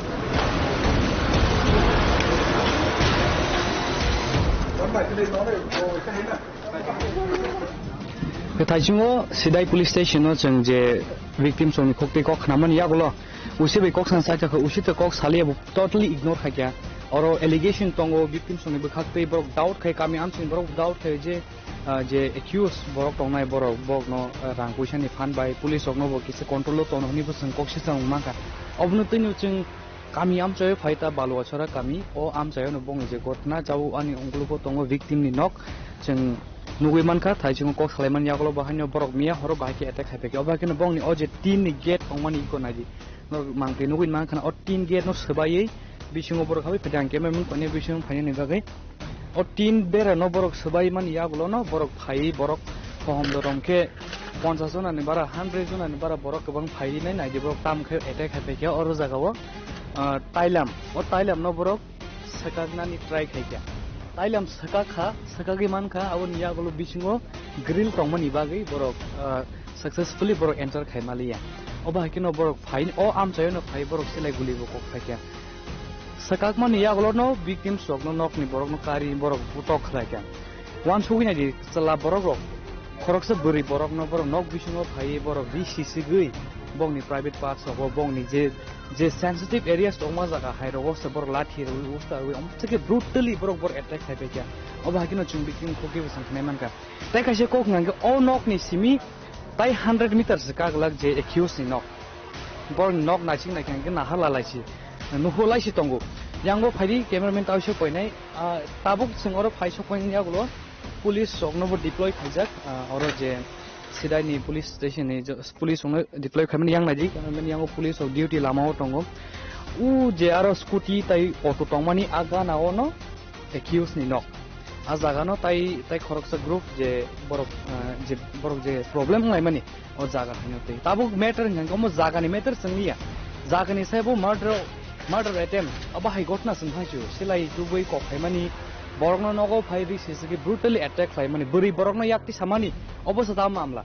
Khe thaichungo Sidai police station o chwng je victim chwngni khokti kok khnamani yagulo usi bai kok sana chaitokha, usi tei kok saliya bo totally ignore khaikha. Oro allegation tongo victim chwngni bwkhak tei borok doubt khai, kami amchini borok doubt khai je ah, je accused borok tongnai borok, borokno, ah, rang puisani phan bai police rokno bo kisa control o tono hwnwi bo chwng kok sisa wng mankha. Obono twino chwng kami amchaio phai ta Baluachara kami, o amchaiono bongni je gotna chao ani ungkulugo tongo victim ni nok, chwng nugwi mankha, thai chwng kok salaimani yagulo bo haino borok miya horo bahai khe attack khai phaikha. Obo hai kheno bongni o je tin ni gate tongmani iko naidi. Norok mangphi nugwi mankha na, o tin gate no swbaiwi bisingo borok habwi phaikha, ang cameraman koinai bisingo phainani bagwi. O tin bera no borok swbai mani yagulo no borok phaiwi borok kohom dorom khe ponchash jona ni bara, hundred jona ni bara borok kwbang phaiwi nai naidi borok tam khe attack khai phaikha oro jagao, ah, tailam, o tailam no borok swkaknani try khaikha. Tailam swkakha, swkagwi mankha, aboni yagulo bisingo grill tongmani bagwi borok, ah, successfully borok enter khai maliya. Obo hai kheno borok phai, o amchaio no phai borok silai guli bo kok phaikha. Swkakmani yagulo no victims rokno nokni borokno kari borok butok khlaikha. Uansugwi naidi chwla borok rok, khoroksa bwrwi borokno borok nok bisingo phaiwi borok ri sisigwi bongni private parts rogo bongni je, je sensitive areas tongma jaga hai rogo se borok lathi rwi usta rwi omthike brutally borok borok attack khai phaikha. Obo hai kheno chwng victim khokti bwsang khnai mankha. Tei kaisa kok hwnka khe o nokni simi tai hundred meter se kaglak je accused ni nok. Borokni nok naising naikha hwnkhe naha lalaisi, nuhu laisi tongo. Yango phaidi cameraman tauisa koinai, ah, tabuk chwng oro phai sok koinai yagulo police rokno bo deploy khaijak, ah, oro je Sidai ni police station ni je police rokno deploy khaimani yang naidi, cameraman yango police rok duty lama o tongo. U je aro scooty tai auto tongmani a gana o no accused ni nok. A jaga no tai, tai khoroksa group je borok, ah, je borok je problem wnglaimani o jaga haino tei. Tabuk matter hwnkha khe omo jaga ni matter chwng liya. Jaga ni sai bo murder, murder attempt abo hai gotna chwng thangsu. Silai tubui kok phaimani, borok no nogo phai ri sisigi brutally attack khlaimani, bwrwi borok no yakti samani, obo se ta mamla.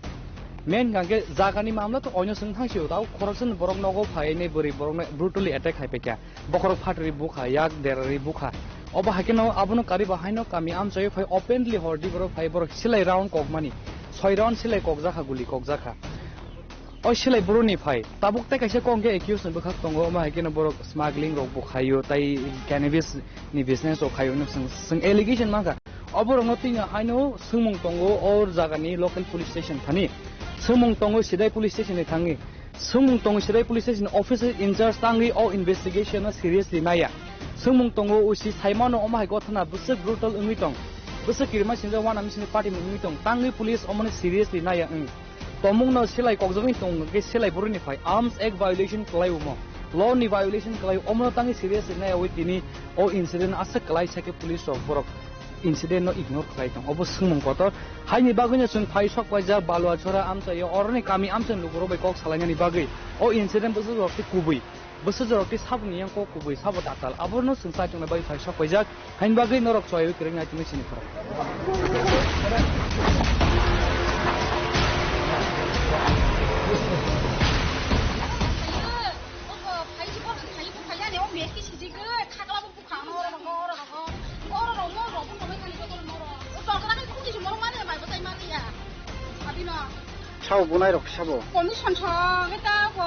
Main hwnkha khe jaga ni mamla to oino chwng thangsu. Tabuk khoroksa ni borok nogo phai nai bwrwi borok no brutally attack khai phaikha. Bokhorok phatri bukha, yak derari bukha. Obo hai kheno abono kari bo haino kami amchaio phai openly hordi borok phai borok silai round kokmani. Soi round silai kokjakha, guli kokjakha. O silai boroni phai. Tabuk tei kaisa kok hwnkhe accused ni bwkhak tongo, omo hai kheno borok smuggling rok bo khaio, tai cannabis ni business rok khaio hwnwi chwng, chwng allegation mankha. Oborokno tini haino swngmung tongo o jagani local police station thani. Swngmung tongo Sidai police station ni thangwi. Swngmung tongo Sidai police station officer in charge tangwi o investigation no seriously naiya. Swngmung tongo O C saimano omo hai gotha na bwswk brutal wngwi tong. Bwswk kirima sinjak uanama sini party wngwi tong. Tangwi police omono seriously naiya wng. Tomung no silai kokjagwi tong hwnkhe silai boroni phai arms act violation kwlai omo. Law ni violation kwlai omono tangwi seriously naiyawi tini o incident aswk kwlai sakhe police rok borok incident no ignore khlai tong. Obo swngmung kotor. Haini bagwino chwng phai sok paijak Baluachara amchaio oroni kami amchaini lukurok bai kok salainani bagwi. O incident bwswk rok tei kubui. Bwswk rok tei saboni yang kok kubui sabo tatal. Abono chwng chai tongna bagwi phai sok paijak. Haini bagwi norok chwaiwi kwrwng nai tongwi sini khorok. Sabo bunai rok sabo. Commission sa kita ko.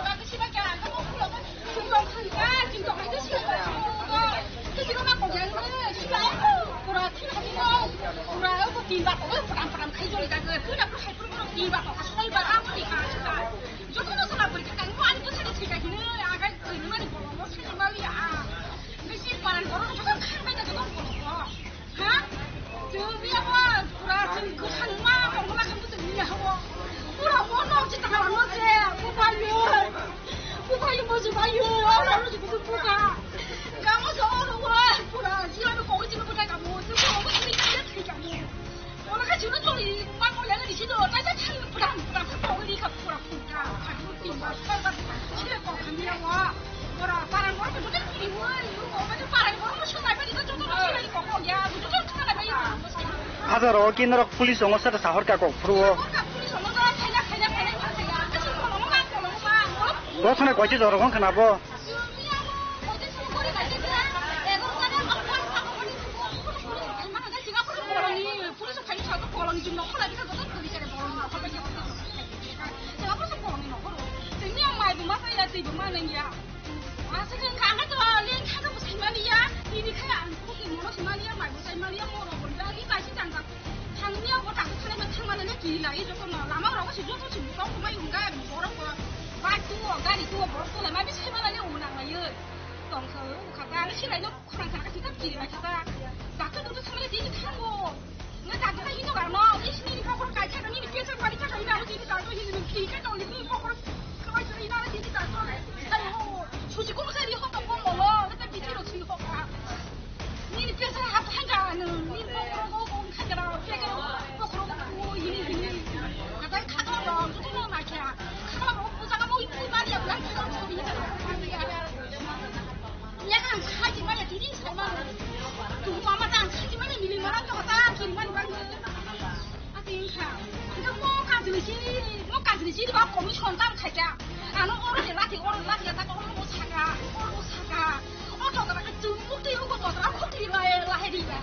Ha? Chwng ya bo pura chwng kwthang ma mongla khambu chwng ya bo. Pura bo nok chi tangla no se, buphai yo. Buphai yo mo se bai yo. Oro ro chwng buka. Kamo so oro wa pura sila no koi chwng buka kamo. Chwng ko mo chwng ya thai kamo. Ola kha chwng no choli ma ko ya ni si do. Ta ta thang pura pura ko ri ka pura. Hazar o ki norok police ongo sata sahor ka kok phuru o. Bo sana koichi jorok wng khna bo. Aswk wngkha, ang khe to leng kha khe bo saimani ya. Tini khe ang khe mono saimani ya, mai bo saimani ya, moro bo da ri bai si jang jang. Thangni ya bo tak thangni ma thangmani le kiri lai joto no. Lama rok se joto se buka buka mai hwnga borok bo. Bike tuo, gari tuo, borok tuo lai ma bi saimani le unang lai. Tong khe ukha ta, ani silai no khorang khorang khe ta kiri lai kha ta. Dakhe joto saimani tini thango. Ngai ta ta hino garno, isni ni kokoro kai kha ni pesa kwani kha ni aro tini ta to hino ni ki ka to ni kokoro kai kha ni aro tini ta to. Ai ho, suji ko sai ri ho to ko mo lo, ta tini ro si ho ka. Ni pesa ha ha ga no, ni kokoro ko ko kha ga pe ga kokoro ko yini yini. Ka ta kha to ro, ko ko ma kha. Kha ro ko sa ka mo i ma ya bla ki ro ni ka. Yakhang khaji manya tini saimano. Tuhu mama tang khaji manya nini marang to ta kiri mani bang. Ati kha. Ita mo kajli si, mo kajli si ba commission tam khaja. Ano oro de lati, oro lati ta ko oro saka, oro saka. O to ta tu mukti ko to ta khoti la la he di ba.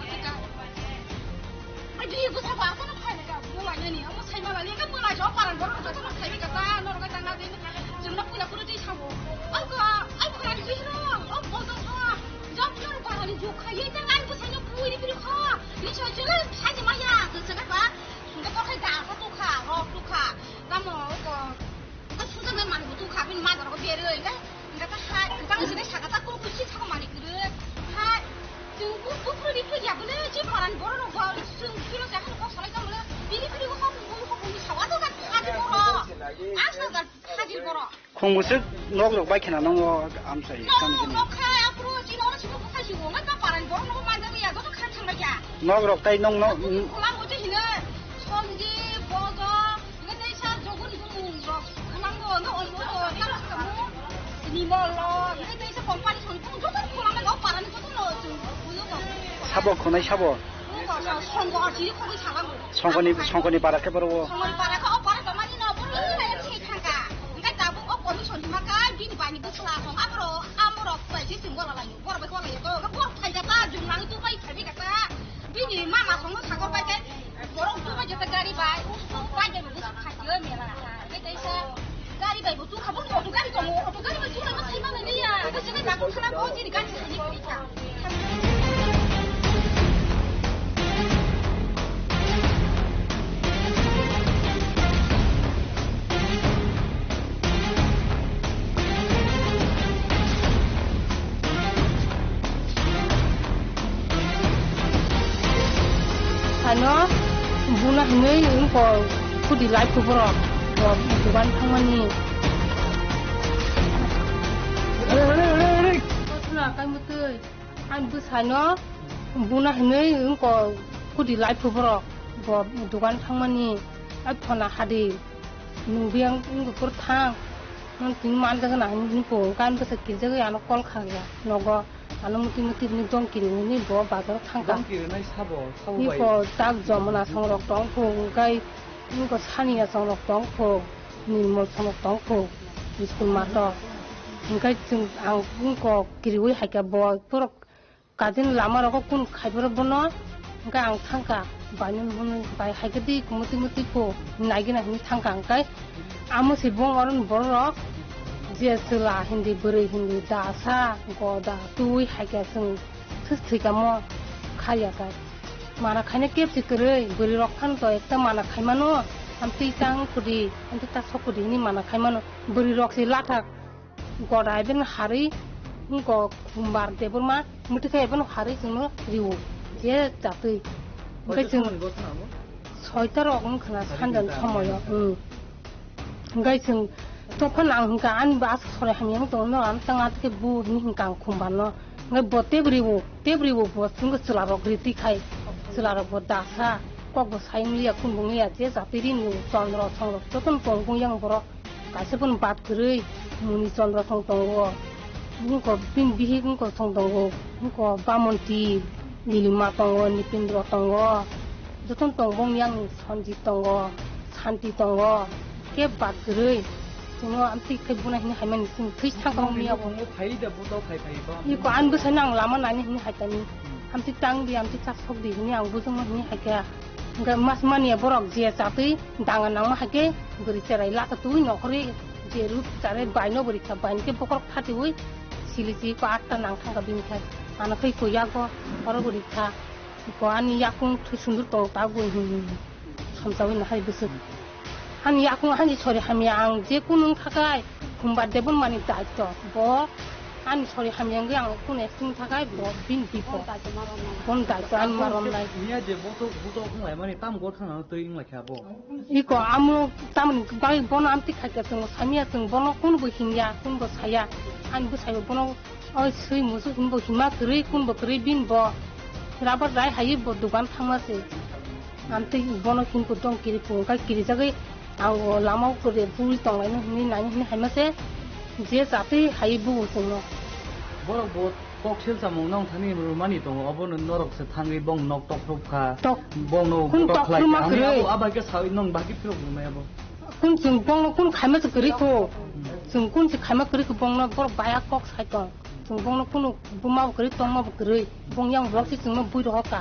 Adi bwsa ba kono phaina ka bulai nani, amo saima lali ka bulai jo paran borok joto no saibi ka ta, norok ka tangna din, jumna pula pula di sabo. Ai ka, ai ka ni hino, o bodo kha, jam jor parani jo kha, ye ta ngai bwsa no pui ni pui kha, ni so jele saji maya, to se ka ba, nga to khai da ka to kha, rok to kha, tamo ko. Ang sujaknai manwi tu kha bini majra ko berwi, hingke, hingke ta hai, kwchang sini saka ta kuk kuk si saka manwi kwrwi. Hai, chwng bu, bu phuru di phuru ya bwle, je paran borok rok bo, chwng phuru se haino kok salai tong bwle, bini phuru bo kok bu, kok bu ni sawa to ga haji borok. Ang sa ga haji borok. Khong bwswk nok rok bai khena nongo amchai. Nok, kami sini. Nok kha, aphuru chini oro chini bukhai si bo, ngai ta paran borok rok manjak ya, joto kha thang lai ya. Nok rok tai nong, nok. Kolam bo je hino, Sonji, Bojo, Hingke teisa jogoni bumung rok kwbangbo, hingke omo o taros kamu nimol rok, hingke teisa company song bumung joto kwbangma o parani joto no chwng buyo tong. Sabo khwnai sabo? Buyo tong, songko o chiri khogwi salango. Songkoni, songkoni para khe boro o? Songkoni para khe o para tongmani no boro ina ya thik thangka. Hingke tabuk o commission hima kai bini bani bwsla song aboro amorok kwlai se chwng bola laio. Borok bai kwlai to, borok phai kha ta, jumnang tu bai phai kha ta. Bini mama song sakor bai khe. Borok tu bai jeta gari bai, bai bai bo khai khe mela kha. Khe teisa gari bai bo tu kha bo auto gari tongo, auto gari bai tu kha sai ma nai ya. Khe sini dakun khana bo jini gari sai ni kha. Ano buna hinwi wngkol khudi lai phu borok bo dugan thangmani. Bwswla kai mwtwi ani bwsano buna hinwi wngkol khudi lai phu borok bo dugan thangmani. Ai phona hadi nwng biyang wngkor thang. Nwng tini man jaga na hinwi po, kan bwsa kirijagwi ano call kha ya, nogo, ano muti muti hwnwi dong kiri hwnwi bo bazar thangka. Dong kiri nai sabo, sabo bai. Iko tak jomna songrok tong kho, hwnkhe iko saniya songrok tong kho, nirmol songrok tong kho, school master. Hwnkhe chwng ang iko kiriwi haikhe bo borok Kadin lama rogo kun khaiborok bono, hwnkhe ang thangka, bainun hwnwi bai hai khe di muti muti kho, naigina hwnwi thangka, hwnkhe amo se bong oron bororok je chwla hindi, bwrwi hindi, dasa, goda, twi hai khe chwng thwis thwikamo khaiya khe. Mana khaina kebsi kwrwi, bwrwi rok phano to ekta mana khaimano, amtwi tang kudi, amtwi ta sok kudi hwnwi mana khaimano, bwrwi rok se lathak. Goda iben harwi wngkok Khumbar Debbarma mwtwi khe iben harwi chwngno riwo je chatwi. Hwnkhe chwng soita rok wngkha na sanjani somoyo, hmm. Hwnkhe chwng tophano ang hwnkha ani bo aswk sori hamya wng tongo, norok ano tang atwkhe bu hinwi hwnkha ang Khumbarno. Hwnkhe bo tebwriwo, tebwriwo bo chwngno chwlarok ritwi khai, chwlarok bo dasa, kokbo sai wngliya, kunbo wngliya, je jatwi rini Chandra songrok jotono tong bung yang borok. Kaisa phano bad kwrwi Muni Chandra song tongo, wngkok bini bihik wngkok song tongo, wngkok Bamonti, Nilima tongo, Nitendra tongo, jotono tong bong yang Sanjit tongo, Santi tongo, khe bad kwrwi. Chwngno amtwi khai buna hini haimani chwng thwi sakang miya bo. Iko ani bwsai nang lama nani hini haitani. Amtwi tang di, amtwi chak sok di hini ang bujung hini haikha. Hwnkhe mas manya borok je chatwi danga nangma hai khe bwrwi cherai lata twi nokhorwi je ruk chare baino bwrwi kha, baino khe bokhorok thatiwi sili si ko atta nang thangkha bini khai. Ano khai ko yago oro bwrwi kha. Ko ani yakung thwi sundur tong ta gwi hwn hwn hwn. Samsawi na hai bwswk. Ani yakung ani sori hamya ang je kunu wng thakai. Khumbar Debbarmani daityo bo ani sori hamya wngwi ang kunu acting thakai bo bini bipo. Bon daityo ani ma romnai. Niya je boto buto wng lai mani tam gotha na twi wng lai kha bo. Iko amo tamni bagwi bono amtwi khaikha chwng samya chwng bono kunbo himya kunbo saya ani bwsai bo bono oi swi musu kunbo hima kwrwi kunbo kwrwi bini bo rabar rai hai bo dogan thangma se. Amtwi bono himkhe dong kiri phuru wngkha kirijagwi ang o lama o kwrwi bwrwi tonglaino hinwi nani hinwi haima se je chatwi hai buo chwngno. Borok bo kok sel samung nong thani rwmani tongo, obono norok se thangwi bong nok tok rwkha. Tok. Bongno kun tok tok khlai rwma kha. Ani kwrwi. Abo abai khe sawi nong baki phirok rwnai abo. Kun chwng bongno kun khaima se kwrwi kho. Hmm. Chwng kun se khaima kwrwi kho bongno borok baya kok sai tong. Chwng bongno kunu buma bo kwrwi tongma bo kwrwi. Bong yang borok se chwngno bui rohor kha.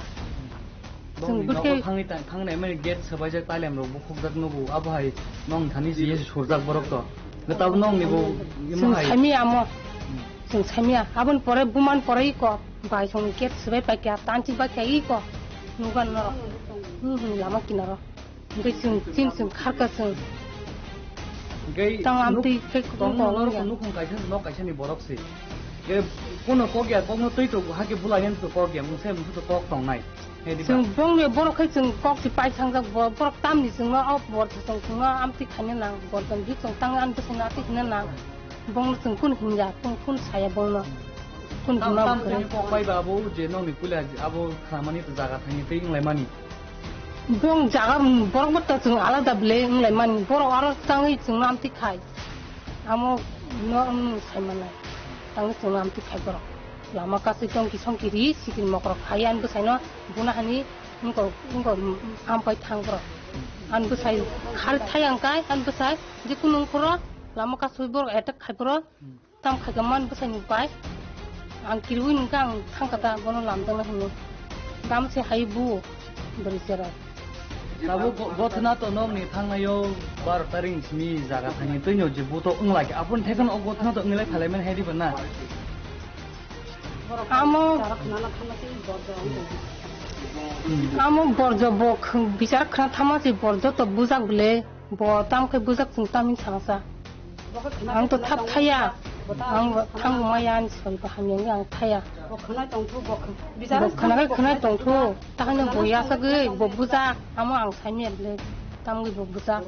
Chwng bwkhe thangwi ta-, thangnai mani gate swbaijak, tailem rok bukhukjak nugo, abo hai nong thani se surjak borok to. Tabuk nong ni bo imo hai. Chwng saimya amo. Hmm. Chwng saimya. Aboni pore buman pore iko bai song gate swbai paikha, tanchi baikha iko. Nugan norok. Hmm, hmm, lama kinaro. Hwnkhe chwng, chini chwng kharkha chwng. Hwnkhe tang amtwi khe tongno norok nukhung kaisa, nok kaisa ni borok se. Hwnkhe kono kok ya, kokno twi tok, hake bulai yan to kok ya, mungsa mungsa to kok tongnai. He diba? Chwng bongni borok khai chwng kok si pai thangjak, bo-, borok tamni chwngno o bor se chwng chwngno amtwi khaina nang, bor chwng bi chwng tang ani bwswkno atwi hina nang. Bongno chwng kun himya, kun, kun saya bongno. Kun tam, buma tam bwkhe. Tini kok bai ba abo je nokni puila abo khamani to jaga thangni tei wnglaimani. Bong jaga borok bo to chwng alada bwle wnglaimani. Borok aro tangwi chwngno amtwi khai. Amo no wng sai manai. Tangwi chwngno amtwi khai borok. Lama kasui tongki songki ri sikiri mokrok khai ani bwsaino buna hani wngko, wngko ampai thang borok. Ani bwsai khar thai ang kai ani bwsai je kunu wngkhoro lama kasui borok attack khai borok. Tam khaika man bwsai ni pai. Ang kiriwi nungkha ang thangkha ta bono lamjakna hinwi. Dam se hai bu bwrwi cherai. Tabuk go-, gothna to nokni thangnaio baro taring simi jaga thangni twino je buto wnglaikha. Aboni thaikheno o gothna to wnglai phalaimani hai diba na? Amo, amo borjo bo khn-, bichar khna thama se borjo to bujak bwle. Bo tam khe bujak chwng tamni thangsa. Ang to thap thaya. Ang bo thang maya ani sori bo hamya wngwi ang thaya. Bo khna khai khna tongthu. Tahano bo yasagwi bo bujak. Amo ang saimya bwle tamgwi bo bujak.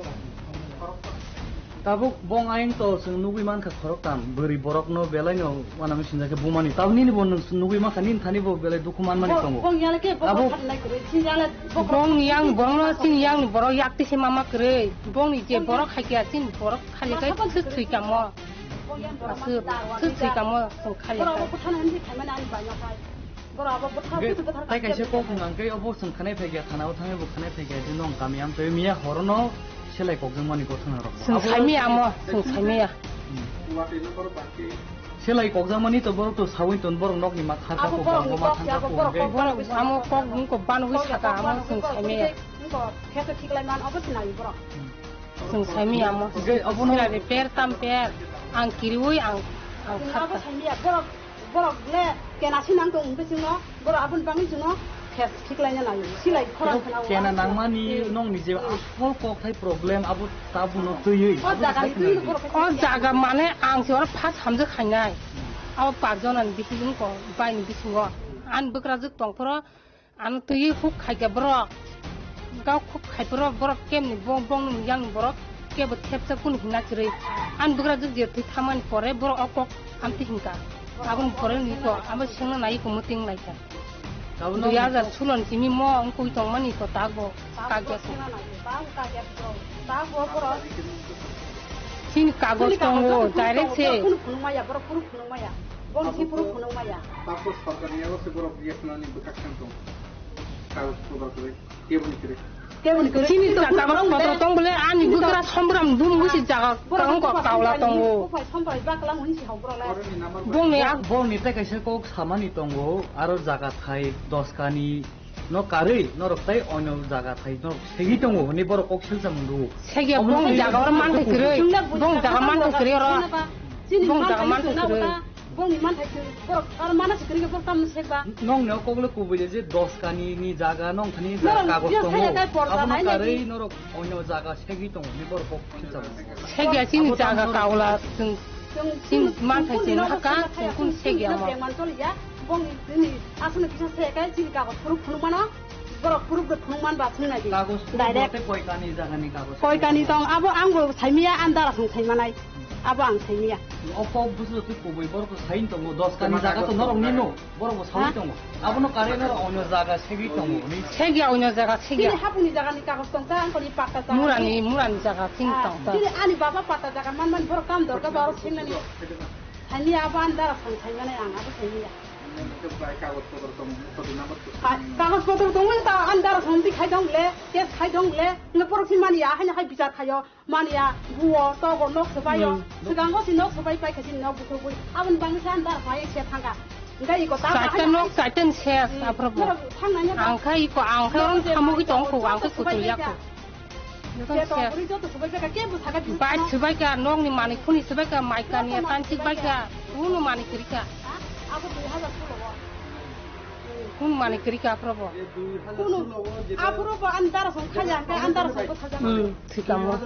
Tabuk bong ayang to chwng nugwi mankha khoroktham, bwrwi borokno belaino uanami sinjakhe bumani. Tabuk nini bo nwng nugwi mankha, nini thani bo belai dukhu manmani tongo. Bong yale khe bong Abo khatnai kwrwi, chini yale bong Bongni yang borokno chini yang borok yakti se mama kwrwi. Bongni je borok hakya chini borok khali kai thwi thwi kamo. Aswk thwi thwi kamo chwng khali kai. Borok abo bwthano hwnwi khaimani ani baino khai. Borok abo bwthano Hwnkhe hwnwi bwthano tai kaisa kok hwnka hwnkhe obo chwng khanai phaikya, thanao thangwi bo khanai phaikya, je nong kami amtwi miya horono selai kokjakmani gothanarok. Chwng saimaya amo, chwng saimaya. Hmm. Selai kokjakmani to borok to sawi ton, borok nokni ma kharka ko, borok ma thangka ko hwnkhe. Borok amo kok hwnko banwi saka amo, chwng saimaya. Hwnko khe khe thiklai man obo sinai borok. Hmm. Chwng saimaya amo. Hwnkhe obono sirani per tam per. Ang kiriwi ang, ang kharka. Saimaya borok Borok le kena sinang tong hwnke chwngno, borok aboni bagwi chwngno khe khiklaina nango. Silai khorang khwna o kena ang nangmani hmm. Nongni je hmm. Asol kokthai problem abo tabukno twiwi. O jaga ni twiwi borok khe o jaga mane ang se oro first hamjak khainai. Abo parjon ani bihik wngkho, baini bisingo. Ani bwkrajwk tongphoro. Ano twiwi huk khaikha borok. Gao huk khai borok, borok kemni bo-, bongni yang borok kebo thepsa kunu hina kwrwi. Ani bwkrajwk je thwi thamani pore borok o kok amtwi hinkha. Aboni pore ni ko abo sengna nai ko muting laikha. Tabuk dui hajar sulo ni simi mo wngkui tongmani ko tak bo kakya se. Chini kagoj tongo, direct se. Phunuk maya, borok phuru phunuk maya. Boni si phuru phunuk maya. Tabuk sorkar ni yago se borok biya khwnani bwkha khang tong. Kagoj photo kwrwi, keboni kwrwi. Keboni kwrwi. Chini ta kagoj photo tong bole ani bwkra sombram dum wisi jaga kang ko kaula tongo. Buphai sombrai bakla hwnwi si hok borok le. Bongni ak bongni tai kaisa kok samani tongo, aro jaga thai doskani no karwi norok tai onyo jaga thai norok segwi tongo hwnwi borok kok silsa mung rwo. Segya bongni jaga oro manthai kwrwi. Bong jaga manthai kwrwi oro. Bong jaga manthai kwrwi. Bongni manthai kwrwi. Borok aro mana se kwrwi borok tamni sekba. Nongni o kokle kubui de je doskani ni jaga nong thani jaga kagoj tongo. Abono karwi norok onyo jaga segwi tongo hwnwi borok kok silsa mung rwo. Segya chini jaga kaula chwng. Chini manthai chini haka chwng kun segya ma. Bongni chini aswkno kisa se kai chini kagoj phuru phunuk mano. Borok proof rok phunuk man ba phunuk nai di. Kagoj proof direct. Tei koi kani jaga ni kagoj. Koi kani tong abo ang bo saimaya andara song saimanai. Abo ang saimaya. O kok busu tu kubui borok to sain tongo dos kani jaga to norok nino. Borok bo sawi tongo. Abono kare norok onyo jaga segwi tongo ni. Segya onyo jaga segya. Chini hapuni jaga ni kagoj tong ta ang koni patta jaga. Murani, murani jaga chini tong ta. Chini ani baba patta jaga man man borok kam dor ka borok singnani. Saimaya abo andara song saimanai ang abo saimaya. Kagoj potro tongo, ta andar somti khai dong le, case khai dong le, nge porok si mania, haino hai bichar khaio, mania, buo, togo, nok sobaio, hmm. Swkango si nok sobai pai khaisi nok bukhugwi, aboni bagwi sa andar khai se thangka. Ngai iko ta chaita hai nok, chaita ni ses, hmm. Aphro bo. Norok thangnai no. Ang khai iko, ang khai oro thamogwi tong kho, ang khai kutul yak kho. Bai swbaika, nokni manwi khuni swbaika, mai kani ya tansi baika, kuno manwi kwrwika. Kuno manwi kwrwika aphrobo. Kuno aphrobo andara song khaya, andara song khaya. Hmm, thikamo.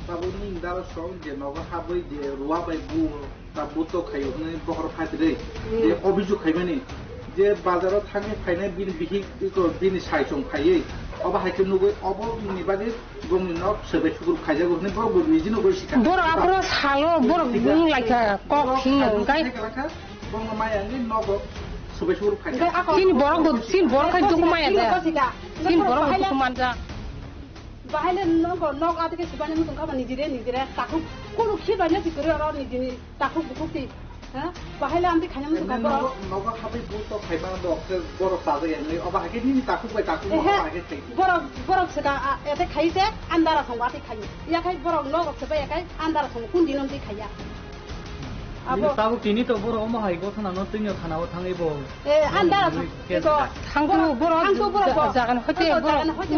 Tabuk ni andara song je nogo habwi je ruwa bai bu. Ta buto khayo hwnwi bokhorok phatirwi je obhijog khaimani je bazaro thangwi phainai bini bihik iko bini saichung phaiwi obo hai khe nugwi obo ni bagwi bongni nok swbai sukur khaijago hwnwi borok bo niji nugwi sikha. Borok aphuru salo borok bung laikha kok thing nung kai. Bongno maya wngwi nogo swbai sukur phaikha. Chini borok bo, chini borok khai dukhu maya da. Chini borok bo dukhu manja. Bahai le nok, nok ate ke sibani mutung kama nijire, nijire, takhuk, kunu khibai le sikuri oro nijini takhuk bukhuk ti, ha? Bahai le amti khanya mutung kama. Nogo, nogo habai bu to khaiba do, ke borok sajak ya, nai, oba hake nini takhuk bai takhuk, oba hake khai. Borok, borok sika, a, ete khai te, andara song ate khai. Ya khai borok nogo khibai ya khai, andara song kun dinom ti khaiya. Abo. Tabuk tini to borok omo hai gotha nang no tini thana o thangwi bo. Eh, andara thang. Thangtu borok jagan hoite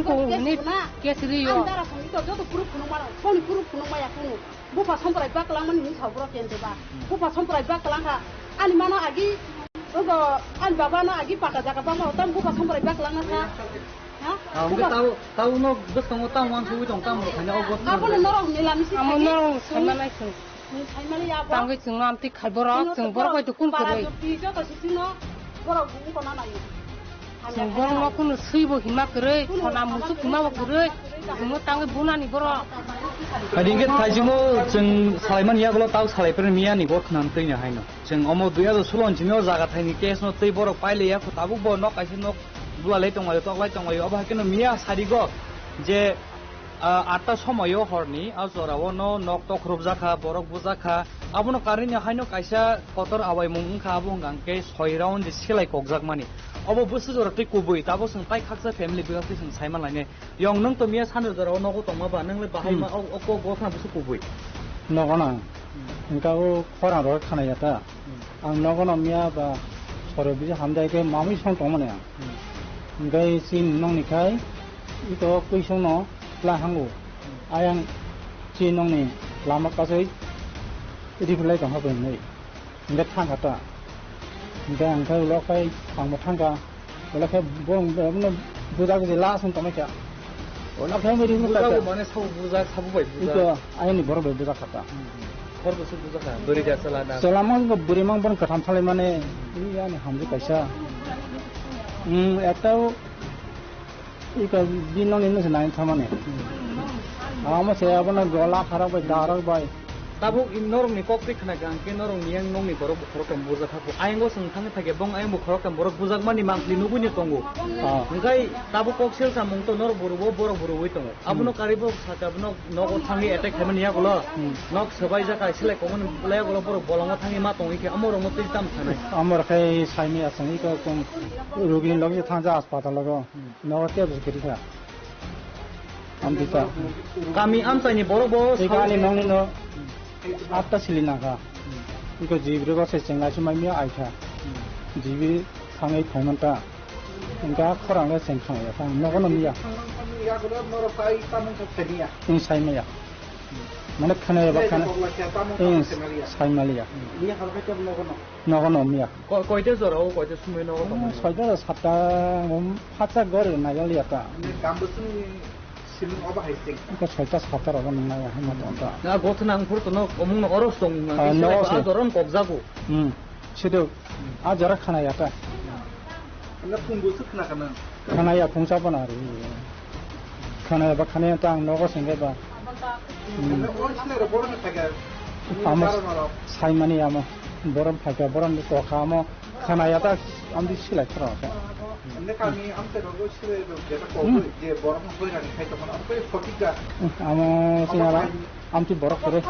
borok. Case riyo. Andara thang ito joto proof phunuk mano. Soni proof phunuk maya kunu. Bupha somprai baklang mani hinsa borok kente ba. Bupha somprai baklang kha. Ani mano agi. Ogo ani baba no agi pata jaga ba mo tam bupha somprai baklang na kha. Ha? Ang ke tau tau no bwskango tang wan sugwi tong tamo khanya o gotha. Abo no norok ni lami si. Amo norok sanna nai sung. Tangwi chwng no amtwi khai borok, chwng borok bai dukun kwrwi. Joto sisino borok bung kona nayo. Chwng borokno kunu swibo hima kwrwi, khona musuk himabo kwrwi, chwngno tangwi bunani borok. Hadi hwnkhe thaisingmo chwng salaimani yagulo tau salaiphuru miyani bo khwnam twino haino. Chwng omo dui hajar solo ni simi o jaga thaini case no twi borok pailaiya, tabuk bo nok kaisa nok bulalai tonglaio, toklai tonglaio. Obo hai kheno miya sarigo je Ah, atta somoio horni a jorao no nok tokhorobjakha, borok bujakha. Abono karwini haino kaisa kotor awaimung wngkha, abo hwnka hwnkhe soi round je silai kokjakmani. Obo bwswk jora tei kubui, tabuk chwng tai khaksa family bwswk tei chwng saima lainai. Yong nwng to miya sano jorao nogo tongma ba, nwng le bahai Hmm. ma o, o kok gotha bwswk kubui. Nogo nang. Hmm. Wngkha o khorang rok khana ya ta. Hmm. Ang nogo no miya ba soro bisi hamjai khe mamui song tongmani ang. Hmm. Hwnkhe chini nokni khai ito kuisongno tla hango. Hmm. Ayang chini nokni lama kasai riphlai tongkha bai hinwi. Hwnkhe thangkha ta. Hwnkhe ang khe ulo khai tangbo thangkha. Ulo khe borok, borokno bujak je last wng tongmani kha. Ulo khe wngwi riphlai Bujago ta. Mane sabo bujak, sabo bai bujak. Ito ayangni borok bai bujak kha ta. Hmm. Khorbo se bujak kha. Bwrwi da chwla da. Chwla mang bo bwrwi mang bono kwtham salai mani. Hmm. Ani hamjwk kaisa. Hmm, ekta Iko bini nokni nung se nai thamani. Amo se abono gola kharok bai, darok bai. Tabuk norokni kok twi khna khe, ang khe norokni yang nokni borok bo khoroktham bujak kha. Ayang o chwng thangwi thakhe, bong ayang bo khoroktham borok bujakmani mangpli nugwino tongo. Ah. Hwnkhe tabuk kok sel samung to norok bo rwo, borok bo rwwi tongo. Abono Hmm. karwi borok sakha, abono nogo thangwi attack khaimani yagulo. Hmm. Nok swbaijak hai, selai kokmani yagulo borok bolongo thangwi ma tongwi khe, amo rokno twi tam sanai. Amo rok khai saimaya chwng iko chwng rugini logi thangja haspatalo go. Hmm. Nogo tei bwswk kwrwi kha. Amtwi ta. Kami amchaini borok bo Tei sawi- ani nokni no atta sili nangkha. Hmm. Iko jibri go se chenglai se mai mia aitha. Hmm. Jibri thangwi phai man ta. Wngkha khorang le cheng khang ya ta. Nogo no mia. Yagulo norok pai tamung kha semiya. Wng sai maya. Hmm. Mane khana ya ba khana. Wng sai maliya. Mia khalo khe nogo no. Nogo no mia. Ko-, koita jora o, koita sumui nogo tongmani? Soita satta, um, phatsa gor naijak liya ta. Mane gam bwswngni siling obo hai sing. Ko soita satta rogo nang nai hai ma tong ta. Na gothna ang phur tono omung no oro song na. Ah, bisi no lai se. A jora no kokjago. Hmm. Sido. Hmm. A jora khana ya ta. Hwnba phungbo se khna kana. Khana ya phungsa bana ri. Khana ya ba khana ya ta ang nogo sengke ba. Hwnba o sile ro boro na thaka. Amo saimani amo. Borom phaika borom ni kokha amo. Khana ya ta amdi silai khara ka. Hwnba kami amte ro sile ro jeta ko Hmm. je borom hoi rani khai to mana ko sotik da. Amo sinara. Amtwi borok kwrwi.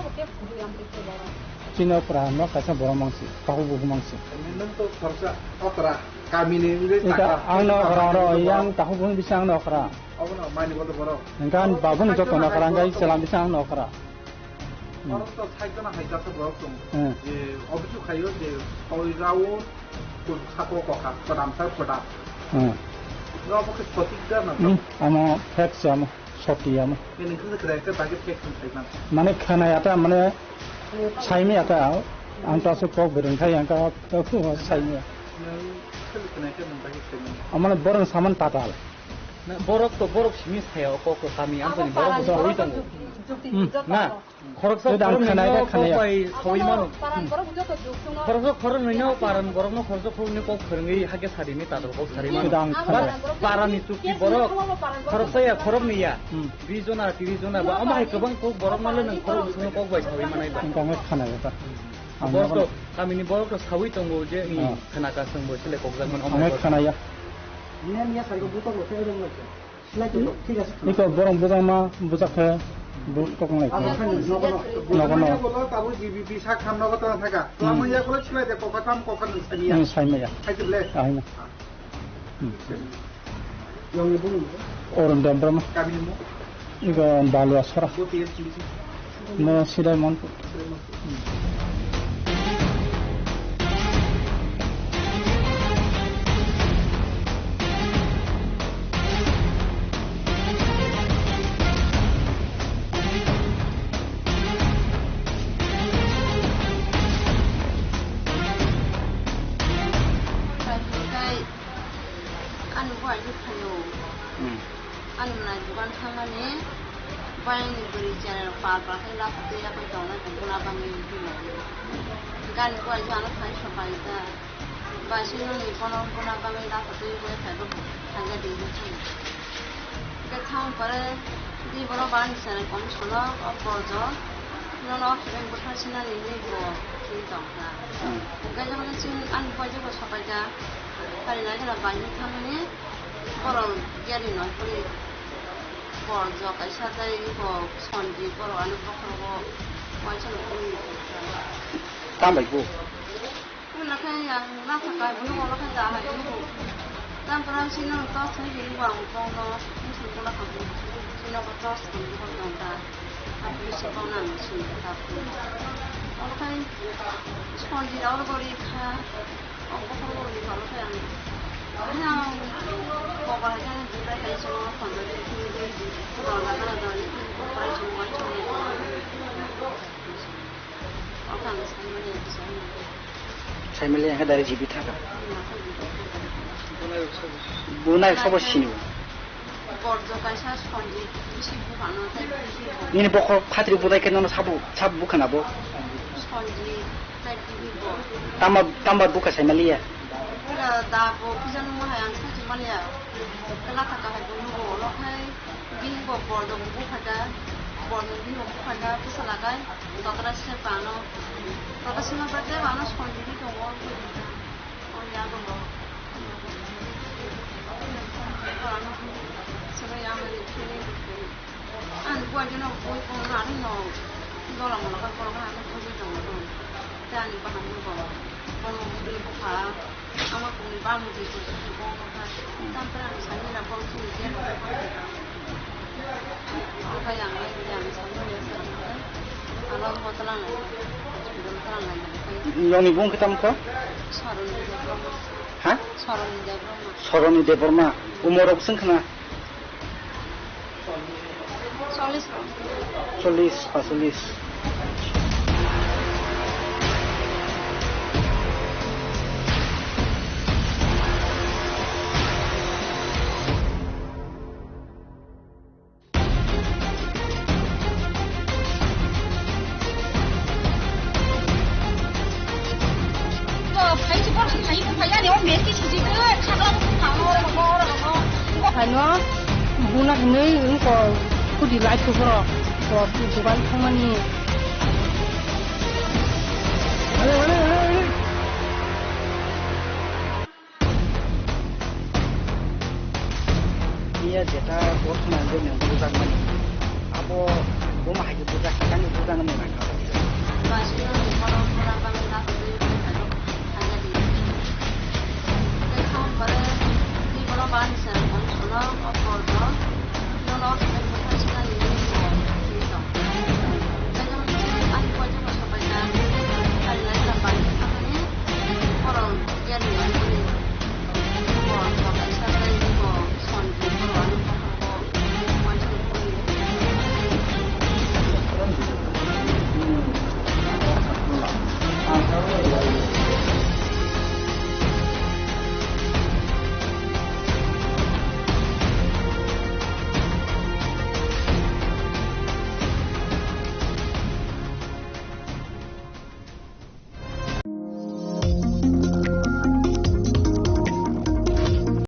Chini okra no kaisa borok mangsi, takhuk bubu mangsi. Nang to khoroksa okra, kamini wngwi Ita takra. Ang no okra oro, yang takhuk bubu bisa ang no okra. Obo no mani bodo borok. Engkan babu ni joto no okra, engkai chelam bisa ang no okra. Hmm. Borok to saitona hai jasa borok tong. Hmm. Je obisuk khayo je soi rao, kun sako kokha, kodam sa kodam. Hmm. Rao bo khe sotik da na. Hmm, amo fake se amo. Soti amo. Nini khe kwrwi khe bagwi pek thum sai man. Mane khana ya ta, mane saimi ya ta, ang ta su kok bereng khai ang ka, ka phu saimi ya. Nang khe kwrwi khe nang bagwi sai man. Amane borong saman tatal. Na, borok to borok simi saya o kok kami ang tani borok bo sawi tongo. Hmm. Na, khoroksa Jodi ang khorok khana nino ya, khana kok ya. Bai sawi mano. Khoroksa khorok nino paran borok no khoroksa khorok ni kok khwrwngwi hake sari ni tatal kok sari mano. Jodi ang khana ya. Parani chukti borok khoroksa ya, khoroknwi ya. Hmm. Bish jona, trish jona ba, omo hai kwbang kok borok no le nwng khorok bwswk no kok bai sawi manai ba. Ang tangwi khana ya ta. Ang Borok to, nogo kamini borok to sawi tongo je, ni Ah. khana ka swng bo sile kok jak mano, omo Ang hai khana ya. Niya, niya, sai ko butok lo, sai ko butok lo. Niko borong bujang ma, bujak khe, bu tokong lai khe. Nogo no. Bolo tabu G B P sak tham nogo tong thaka. Hmm. Lamaya bolo chilai de kokha tham kokha nung saniya. Hmm, sai maya. Hai ble. Ai na. Hmm. Yong ni bung. Orun Dembra ma. Kami mo. Iko Balua Sora. Bo T S G C. Mo Sidai Mon. Ani buai khe phaio. Hmm. Ani mwnai dogan thangmani, bayangni bwrwi cherairok pal pal khe lap twi yapri tongnai, bo buna bangwi phino. Gani buai khe ano thani sopai ta. Bai sino ni bono bona bagwi laso twi bai phai bo thangya di ni thang. Ke thang pare di bono ba ni sene kon sono o bojo. Nono khe butha sina ni ni bo ni tong kha. Hmm. Ke jang ni sin an bo je bo sopai ja. Kari na jana bai ni thang ni boro gari no puri bojo kaisa dai bo sonji boro ani bokhoro bo waisa no puri. Tam bai bo. Wngkha khe ang nasa kha, bini ulo khe da hai nugo. Tang kwrwng sino tos ni bini ulo ang bongno, bini sini bola kha bini. Sino ko tos ni bini ulo tong kha. Ang bini sini bola ang sini kha. Ulo khe sponji da ulo gori kha. Ang bokhoro gori kha ulo khe ang. Ani ang kokor hai khe ang jibai khai sino phone bai khe bini dei di. Dol da da da ni kokor hai sino bai sino. Saimali yang dari jibi thaka. Bunai sobo sini. Nini bokol phatri budai ke nono sabu, sabu bukhana bo. Tamba, tamba bukha Saimali ya. Da bo kijan mo hai ang sa Saimali ya. Kala thaka hai bo nugo ulo khai. Bini bo bol rok buphaikha, bol ni bini bo buphaikha, bwsa lagai, dotra se pano, dotra sima bai tei ano songwi tongo, o ya bo bo. Ano sini ya mani sini. Ani buai jeno bui kono nani no, dola mola kar kono kar ano bui tongo. Tei ani bahan bo, bono bui bupha. Nokni bung khe tamo kha? Ha? Soroni Debbarma. Umor rok swng khna? Chollish, pasolis. Haino buna hinwi wngkha khudi light kuphurok dugan thangmani. Iya jeta bothana hwnwi nwng bujakmani. Abo buma hai khe bujak khe tamo bujaknani nangkha.